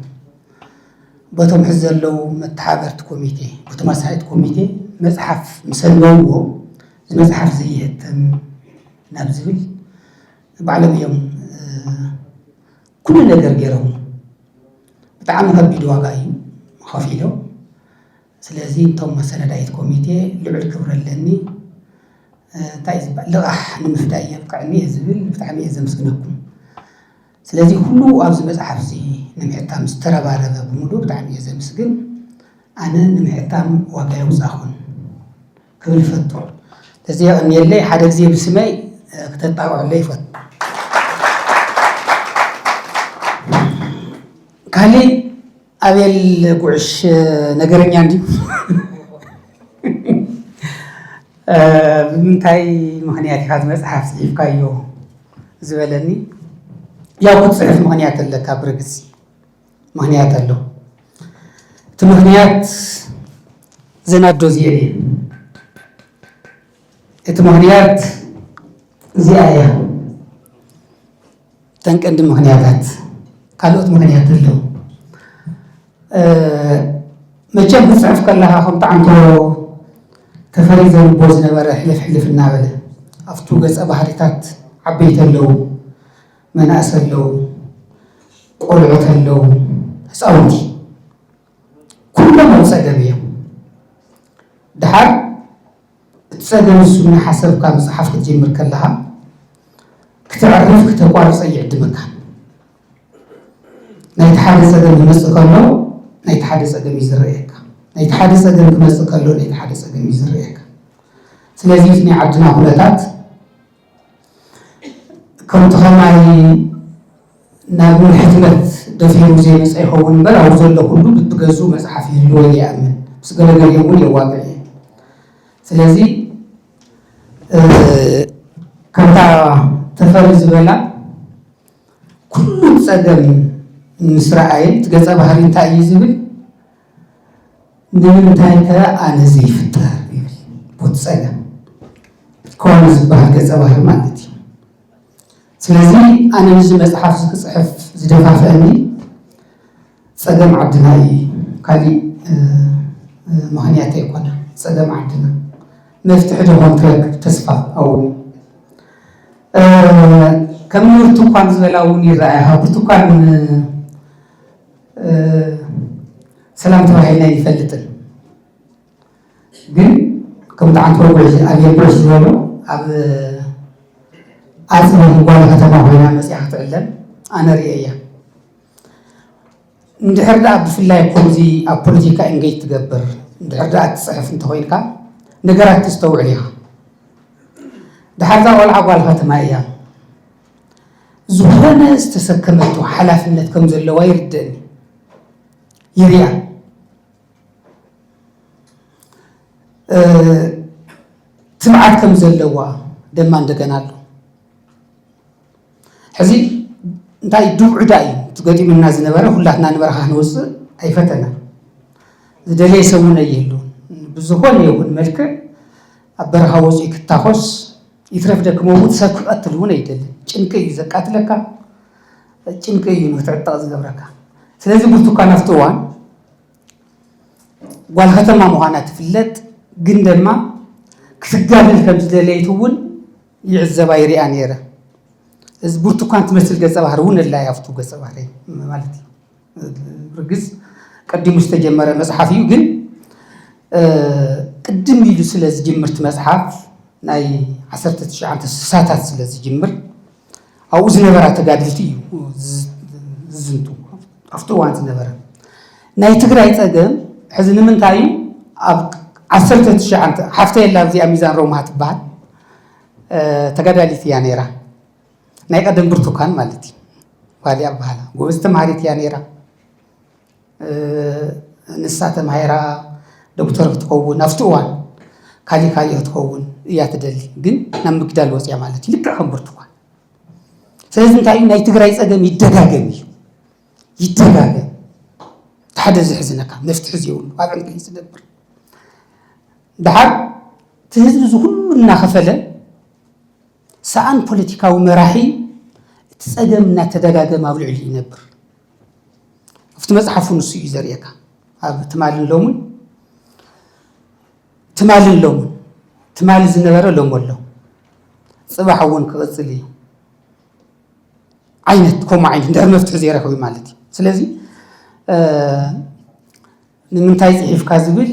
በቶም ሕዚ ዘለዉ መተሓበርቲ ኮሚቴ፣ በቶም ኣሳይት ኮሚቴ መፅሓፍ ምስ ኣንበብዎ፣ እዚ መፅሓፍ እዚ ይሕተም ናብ ዝብል ባዕሎም እዮም ኩሉ ነገር ገይሮም። ብጣዕሚ ከቢድ ዋጋ እዩ ከፊሎም። ስለዚ እቶም መሰነዳይት ኮሚቴ ልዑል ክብሪ ኣለኒ። እንታይ ዝበሃል ልቓሕ ንምፍዳይ የብቅዕኒ እየ ዝብል። ብጣዕሚ እየ ዘምስግነኩም። ስለዚ ኩሉ ኣብዚ መፅሓፍ እዚ ንምሕታም ዝተረባረበ ብምሉ ብጣዕሚ እየ ዘምስግን። ኣነ ንምሕታም ዋጋ የውፃኹን ክብል ይፈቱ። ተዚ የቐንየለይ ሓደ ግዜ ብስመይ ክተጣቕዑለይ ይፈቱ። ካሊእ ኣቤል ጉዕሽ ነገረኛ እንድዩ። ብምንታይ ምኽንያት ኢኻ እዚ መፅሓፍ ፅሒፍካዮ ዝበለኒ፣ ያው ክትፅሕፍ ምኽንያት ኣለካ ብርግፂ። ምኽንያት ኣሎ። እቲ ምኽንያት ዘናዶ እዚኤን እየን። እቲ ምኽንያት እዚኣ እያ። ተን ቀንዲ ምኽንያታት፣ ካልኦት ምኽንያት ኣለዉ። መቸም ክትፅሕፍ ከለኻ ከም ጣዕምቶ ተፈሪ ዘንቦ ዝነበረ ሕልፍ ሕልፍ እናበለ ኣብቱ ገፀ ባህሪታት ዓበይቲ ኣለዉ፣ መናእሰ ኣለዉ፣ ቆልዑት ኣለዉ፣ ህፃውንቲ ኩሎም ኣብ ፀገም እዮም። ድሓር እቲ ፀገም እሱ እናሓሰብካ ምፅሓፍ ክትጅምር ከለኻ ክተዕርፍ ክተቋርፀ ይዕድመካ። ናይቲ ሓደ ፀገም ክመፅእ ከሎ ናይቲ ሓደ ፀገም እዩ ዝረእየካ። ናይቲ ሓደ ፀገም ክመፅእ ከሎ ናይቲ ሓደ ፀገም እዩ ዝረእየካ። ስለዚ እቲ ናይ ዓድና ኩነታት ከምቲ ከማይ ናብ ሕትመት ደፊሩ ዘይመፀ ይኸውን እምበር ኣብኡ ዘሎ ኩሉ ብትገዝኡ መፅሓፍ ይህልዎ ኢለ ይኣምን። ምስ ገለገሊኦም እውን የዋግዕ እየ። ስለዚ ከምታ ተፈሪ ዝበላ ኩሉ ፀገም ምስ ረኣየ እቲ ገፀ ባህሪ እንታይ እዩ ዝብል ንምንታይ ከ ኣነ ዘይፍጠር ይብል። ቦቲ ፀገም ኮነ ዝበሃል ገፀ ባህሪ ማለት እዩ። ስለዚ ኣነ ነዚ መፅሓፍ እዚ ክፅሕፍ ዝደፋፍአኒ ፀገም ዓድና እዩ። ካሊእ ምኽንያት ኣይኮነ። ፀገም ዓድና መፍትሒ ዶ ኮን ክረክብ ተስፋ ኣው ከም ብርቱኳን ዝበላ እውን ይረኣያ። ካብ ብርቱኳን ሰላም ተባሂልና ይፈልጥን ግን ከም ጣዕንቶ ጉዕሽ ኣብ የጉዕሽ ዝበሎ ኣብ ኣፅቢ ጓል ከተማ ኮይና መፅያ ክትዕለም ኣነ ርእየ እያ። እንድሕር ደኣ ብፍላይ ከምዚ ኣብ ፖለቲካ ኢንጌጅ ትገብር እንድሕር ደኣ ትፅሕፍ እንተኮይንካ ነገራት ተስተውዕል ኢኻ። ድሓር እዛ ቆልዓ ጓል ከተማ እያ። ዝኾነ ዝተሰከመቶ ሓላፍነት ከም ዘለዋ ይርደእኒ፣ ይርያ። ትብዓት ከም ዘለዋ ደማ እንደገና ኣሎ። ሕዚ እንታይ ድብዑዳ እዩ ትገጢሙና ዝነበረ፣ ኩላትና ንበረኻ ክንወፅእ ኣይፈተና። ዝደለየ ሰብ እውን ኣይህሉን። ብዝኾነ ይኹን መልክዕ ኣብ በረኻ ወፂኡ ክታኾስ ይትረፍ ደክሞ እውን ሰብ ክቐትል እውን ኣይደልን። ጭንቂ እዩ ዘቃትለካ፣ ጭንቂ እዩ ንክትዕጠቕ ዝገብረካ። ስለዚ ብርቱካን ኣብቲ እዋን ጓል ከተማ ምዃና ትፍለጥ፣ ግን ድማ ክትጋደል ከም ዝደለየት እውን ይዕዘባ ይሪኣ ነይረ። እዚ ብርቱካን ትመስል ገጸ ባህሪ እውን ኣላ ኣብቱ ገጸ ባህሪ ማለት እዩ። ርግጽ ቀዲሙ ዝተጀመረ መጽሓፍ እዩ፣ ግን ቅድም ኢሉ ስለ ዝጅምር እቲ መጽሓፍ ናይ ዓሰርተ ትሽዓተ ስሳታት ስለ ዝጅምር ኣብኡ ዝነበራ ተጋድልቲ እዩ ዝዝንቱ። ኣብቲ እዋን ዝነበረ ናይ ትግራይ ጸገም ሕዚ ንምንታይ እዩ ኣብ ዓሰርተ ትሽዓተ ሓፍተይ ኣላ ኣብዚኣ ሚዛን ሮማ ትበሃል ተጋዳሊት እያ ነይራ። ናይ ቀደም ብርቱካን ማለት እዩ። ጓል እያ በሃላ ጎበዝ ተምሃሪት እያ ነይራ። ንሳ ተማሂራ ዶክተር ክትኸውን ኣብቲ እዋን ካሊእ ካሊእ ክትኸውን እያ ትደሊ፣ ግን ናብ ምግዳል ወፅያ ማለት እዩ። ልክዕ ከም ብርቱካን። ስለዚ እንታይ እዩ ናይ ትግራይ ፀገም ይደጋገም እዩ፣ ይደጋገም። እቲ ሓደ ዘሕዝነካ መፍትሒ ዘይብሉ ኣብ ዕንቅሊት ዝነብር። ደሓር እቲ ህዝቢ እዚ ኩሉ እናኸፈለ ሰኣን ፖለቲካዊ መራሒ እቲ ጸገም እናተደጋገመ ኣብ ልዕሊኡ ይነብር። ኣብቲ መጽሓፉ ንሱ እዩ ዘርእየካ። ኣብ ትማልን ሎምን ትማልን ሎምን ትማሊ ዝነበረ ሎም ኣሎ፣ ጽባሕ እውን ክቕጽል እዩ ዓይነት ከምኡ ዓይነት እንድሕር መፍትሒ ዘይረኸቡ ማለት እዩ። ስለዚ ንምንታይ ጽሒፍካ ዝብል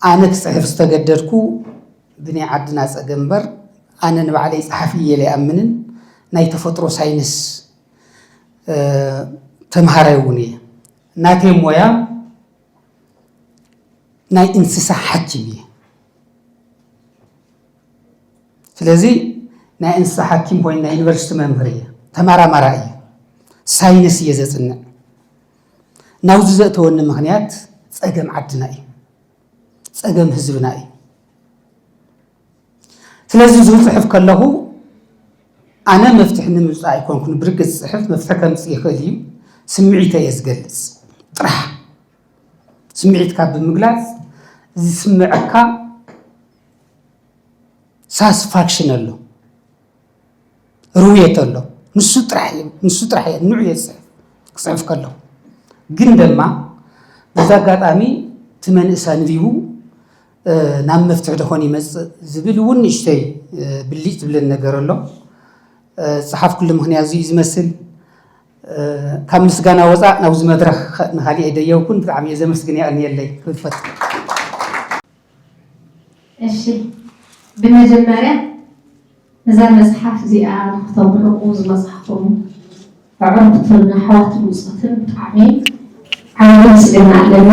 ኣነ ክጽሕፍ ዝተገደድኩ ብናይ ዓድና ጸገም እምበር ኣነ ንባዕለይ ጸሓፊ እየ ኢለ ኣይኣምንን። ናይ ተፈጥሮ ሳይንስ ተምሃራይ እውን እየ። ናተይ ሞያ ናይ እንስሳ ሓኪም እየ። ስለዚ ናይ እንስሳ ሓኪም ኮይኑ ናይ ዩኒቨርሲቲ መምህር እየ፣ ተመራማራይ እየ፣ ሳይንስ እየ ዘጽንዕ። ናብዚ ዘእተወኒ ምኽንያት ጸገም ዓድና እዩ፣ ጸገም ህዝብና እዩ። ስለዚ እዚ ክጽሕፍ ከለኹ ኣነ መፍትሒ ንምምጻእ ኣይኮንኩን ብርግጽ ዝጽሕፍ፣ መፍትሒ ከምጽእ ይኽእል እዩ፣ ስምዒተይ እየ ዝገልጽ ጥራሕ። ስምዒትካ ብምግላጽ ዝስምዐካ ሳስፋክሽን ኣሎ፣ ርውየት ኣሎ። ንሱ ጥራሕ እዩ፣ ንሱ ጥራሕ እየ፣ ንዑ እየ ዝጽሕፍ፣ ክጽሕፍ ከለኹ። ግን ድማ በዚ ኣጋጣሚ እቲ መንእስ ኣንቢቡ ናብ መፍትሒ ደኾን ይመጽእ ዝብል እውን ንእሽተይ ብልጭ ዝብለኒ ነገር ኣሎ። ዝጸሓፍኩሉ ምኽንያት እዚ እዩ ዝመስል። ካብ ምስጋና ወጻእ ናብዚ መድረኽ ንኻሊእ ኣይደየብኩን። ብጣዕሚ እየ ዘመስግን። የቐንየለይ ክብል ፈትሕ። እሺ፣ ብመጀመርያ ነዛ መጽሓፍ እዚኣ ንኽተምርቑ ዝመጻኹም ኣዕሩኽትን ኣሕዋትን ብጾትን ብጣዕሚ ዓቢ ምስጋና ኣለኒ።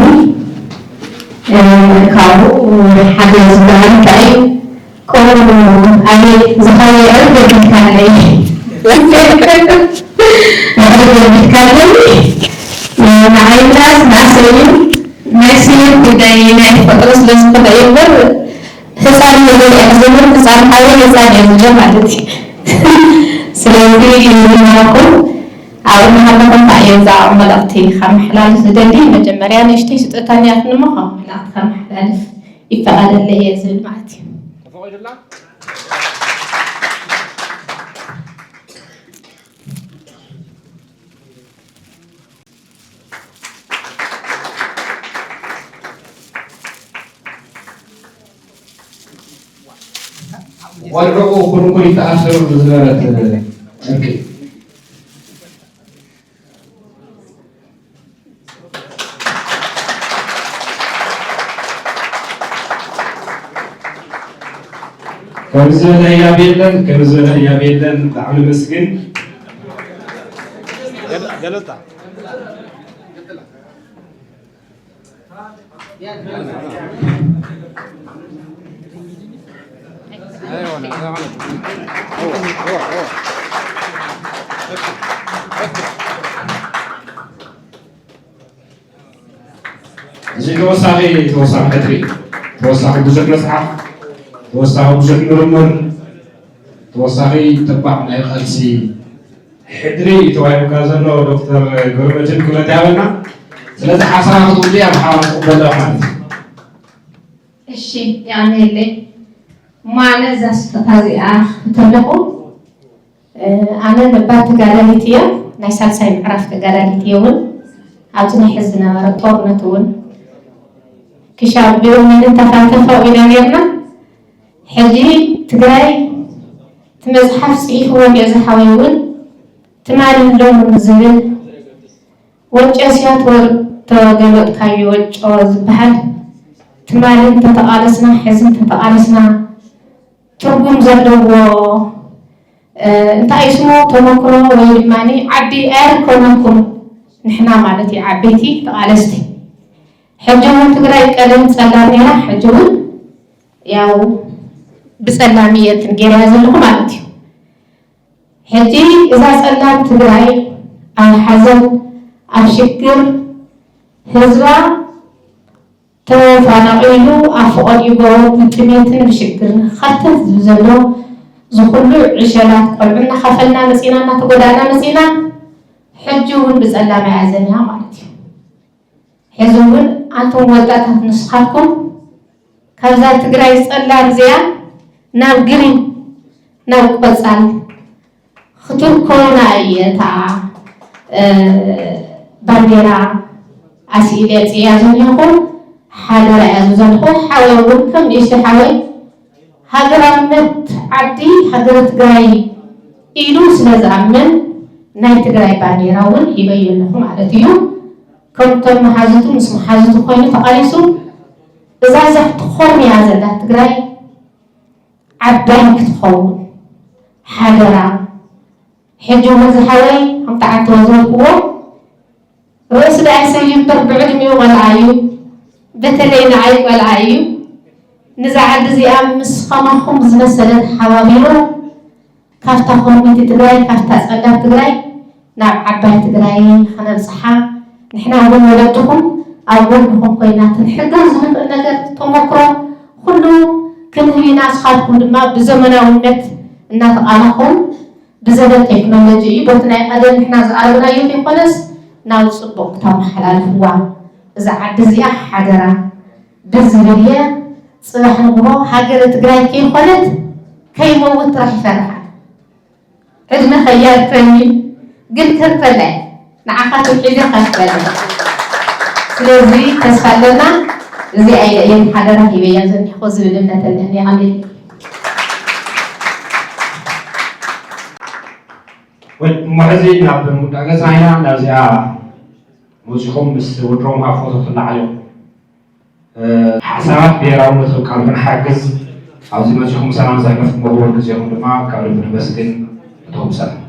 ካብኡ ሓደ ዝበሃል እንታይ እዩ? ቆልዑ ኣበይ ዝኸየ ዕርገት ኢልካለይ። ዕርገት ኢልካለይ። ንዓይ ምላስ ንኣሰይ እዩ። ናይ ስዩም ጉዳይ ናይ ተፈጥሮ ስለ ዝኾነ እዩ እምበር ህፃን እየ ዝብል፣ ህፃን ሓወይ ህፃን እየ ዝብል ማለት እዩ። ስለዚ ይዝመረኩም ኣብ እናሃለኹም እንታይ እየ እዛ መልእኽቲ ከመሓላልፍ ዝደሊ፣ መጀመርያ ንእሽተይ ስጦታ እኒኣትኒ እሞ ካብ መልእኽቲ ከመሓላልፍ ይፈቐደለይ እየ ዝብል ማለት እዩ። ቆልዑ ኩርኩሪት ተኣስር ዝነበረት ዕርቂ። ከምዚ ዝበለ ህያብ የለን፣ ከምዚ ዝበለ ህያብ የለን። ብጣዕሚ ነመስግን። ገለጣ እዚ ተወሳኺ ተወሳኺ ሕድሪ፣ ተወሳኺ ብዙሕ መፅሓፍ፣ ተወሳኺ ብዙሕ ምርምር፣ ተወሳኺ ተባዕ ናይ ቃልሲ ሕድሪ እዩ ተዋሂቡካ ዘሎ ዶክተር ገብረመድህን ክብረት ይሃበልና። ስለዚ ሓሳባ ክትውድእ ኣብ ሓባር ትቕበሎ ማለት እዩ። እሺ የቐንየለይ። እሞ ኣነ እዛ ስጦታ እዚኣ ክህብ ከለኹ ኣነ ነባር ተጋዳሊት እየ፣ ናይ ሳልሳይ ምዕራፍ ተጋዳሊት እየ እውን። ኣብዚ ናይ ሕዚ ዝነበረ ጦርነት እውን ክሻ ኣቢሉ ምንን ተፋተፋው ኢና ነርና። ሕጂ ትግራይ እቲ መፅሓፍ ፅሒፍዎ እንድዮ ዝሓወይ እውን ትማልን ሎምን ዝብል ወጨ ሲያትወር ተገለጥካዮ ወጮ ዝበሃል ትማልን ተተቓለስና ሕዝን ተተቓለስና ትርጉም ዘለዎ እንታይ ስሙ ተመክሮ ወይ ድማ ዓቢ ኣይርከነኩም ንሕና ማለት እዩ ዓበይቲ ተቓለስቲ ሕጂ እውን ትግራይ ቀደም ፀላም ነይራ ሕጂ እውን ያው ብፀላም እየ እንትን ገይረያ ዘለኹ ማለት እዩ። ሕጂ እዛ ፀላም ትግራይ ኣብ ሓዘን ኣብ ሽግር ህዝባ ተፈናቒሉ ኣብ ፈቐድኡ ጎቦ ብጥሜትን ብሽግርን ክኸርተት ዝብል ዘሎ ዝኹሉ ዕሸላት ቆልዑ እናኸፈልና መፂና እናተጎዳእና መፂና ሕጂ እውን ብፀላም እያ ዘለና ማለት እዩ። ሕዚ እውን ኣንቱም ወጣታት ንስኻትኩም ካብዛ ትግራይ ጸላም እዚኣ ናብ ግሪን ናብ ቆጻል ክትርከቡና እየ እታ ባንዴራ ኣስኢለ ፅያ ዘለኹ ሓደራ እያ ዝዘልኹ ሓወይ እውን ከም ንእሽቶ ሓወይ ሃገራውነት ዓዲ ሃገረ ትግራይ ኢሉ ስለ ዝኣምን ናይ ትግራይ ባንዴራ እውን ሂበዮ ኣለኹ ማለት እዩ። ከምቶም መሓዙቱ ምስ መሓዙቱ ኮይኑ ተቓሊሱ እዛ ዛፍ ትኾርምያ ዘላ ትግራይ ዓባይ ክትኸውን ሓደራ። ሕጂ እውን ዝሓወይ ከምቲ ዓንተወ ዝበልክዎ ርእሱ ደኣ ይሰዩ እምበር ብዕድሚኡ ቆልዓ እዩ። በተለይ ንዓይ ቆልዓ እዩ። ንዛ ዓዲ እዚኣ ምስ ከማኹም ዝመሰለ ተሓባቢሩ ካብታ ኮሚቲ ትግራይ ካብታ ፀዳት ትግራይ ናብ ዓባይ ትግራይ ከነብፅሓ ንሕና እውን ወለድኹም ኣብ ጎንኹም ኮይና ክንሕግዝ ዝንኽእል ነገር ተሞክሮ ኩሉ ክንህብ ኢና። ንስኻትኩም ድማ ብዘመናውነት እናተቓላኹም ብዘበን ቴክኖሎጂ እዩ። በቲ ናይ ቀደም ንሕና ዝኣረግናዮ ከይኮነስ ናብ ፅቡቕ ክተመሓላልፍዋ እዛ ዓዲ እዚኣ ሓደራ ብዝብል እየ። ፅባሕ ንግሆ ሃገረ ትግራይ ከይኮነት ከይመውት ጥራሕ ይፈርሓል። ዕድመ ከያርፈኒ ግን ከርፈላይ ንዓኻ ትውሒዘ ከርፈለ። ስለዚ ተስፋ ኣለና። እዚ ኣይለየን ሓደራ ሂበያ ዘኒኹ ዝብል እምነት ኣለኒ። ይቐኒል። እሞ ሕዚ ናብ ምውዳእ ገፅና ኢና። ናብዚኣ መፂኹም ምስ ወድሮም ካብ ፎቶ ትለዓሉ ሓሳባት ብሄራዊ መሰብ ቃልኩም ሓግዝ ኣብዚ መፂኹም ሰላም ዛገፍ መኽቡር ግዜኹም ድማ ካብ ልቢ ነመስግን። እቶም ሰላም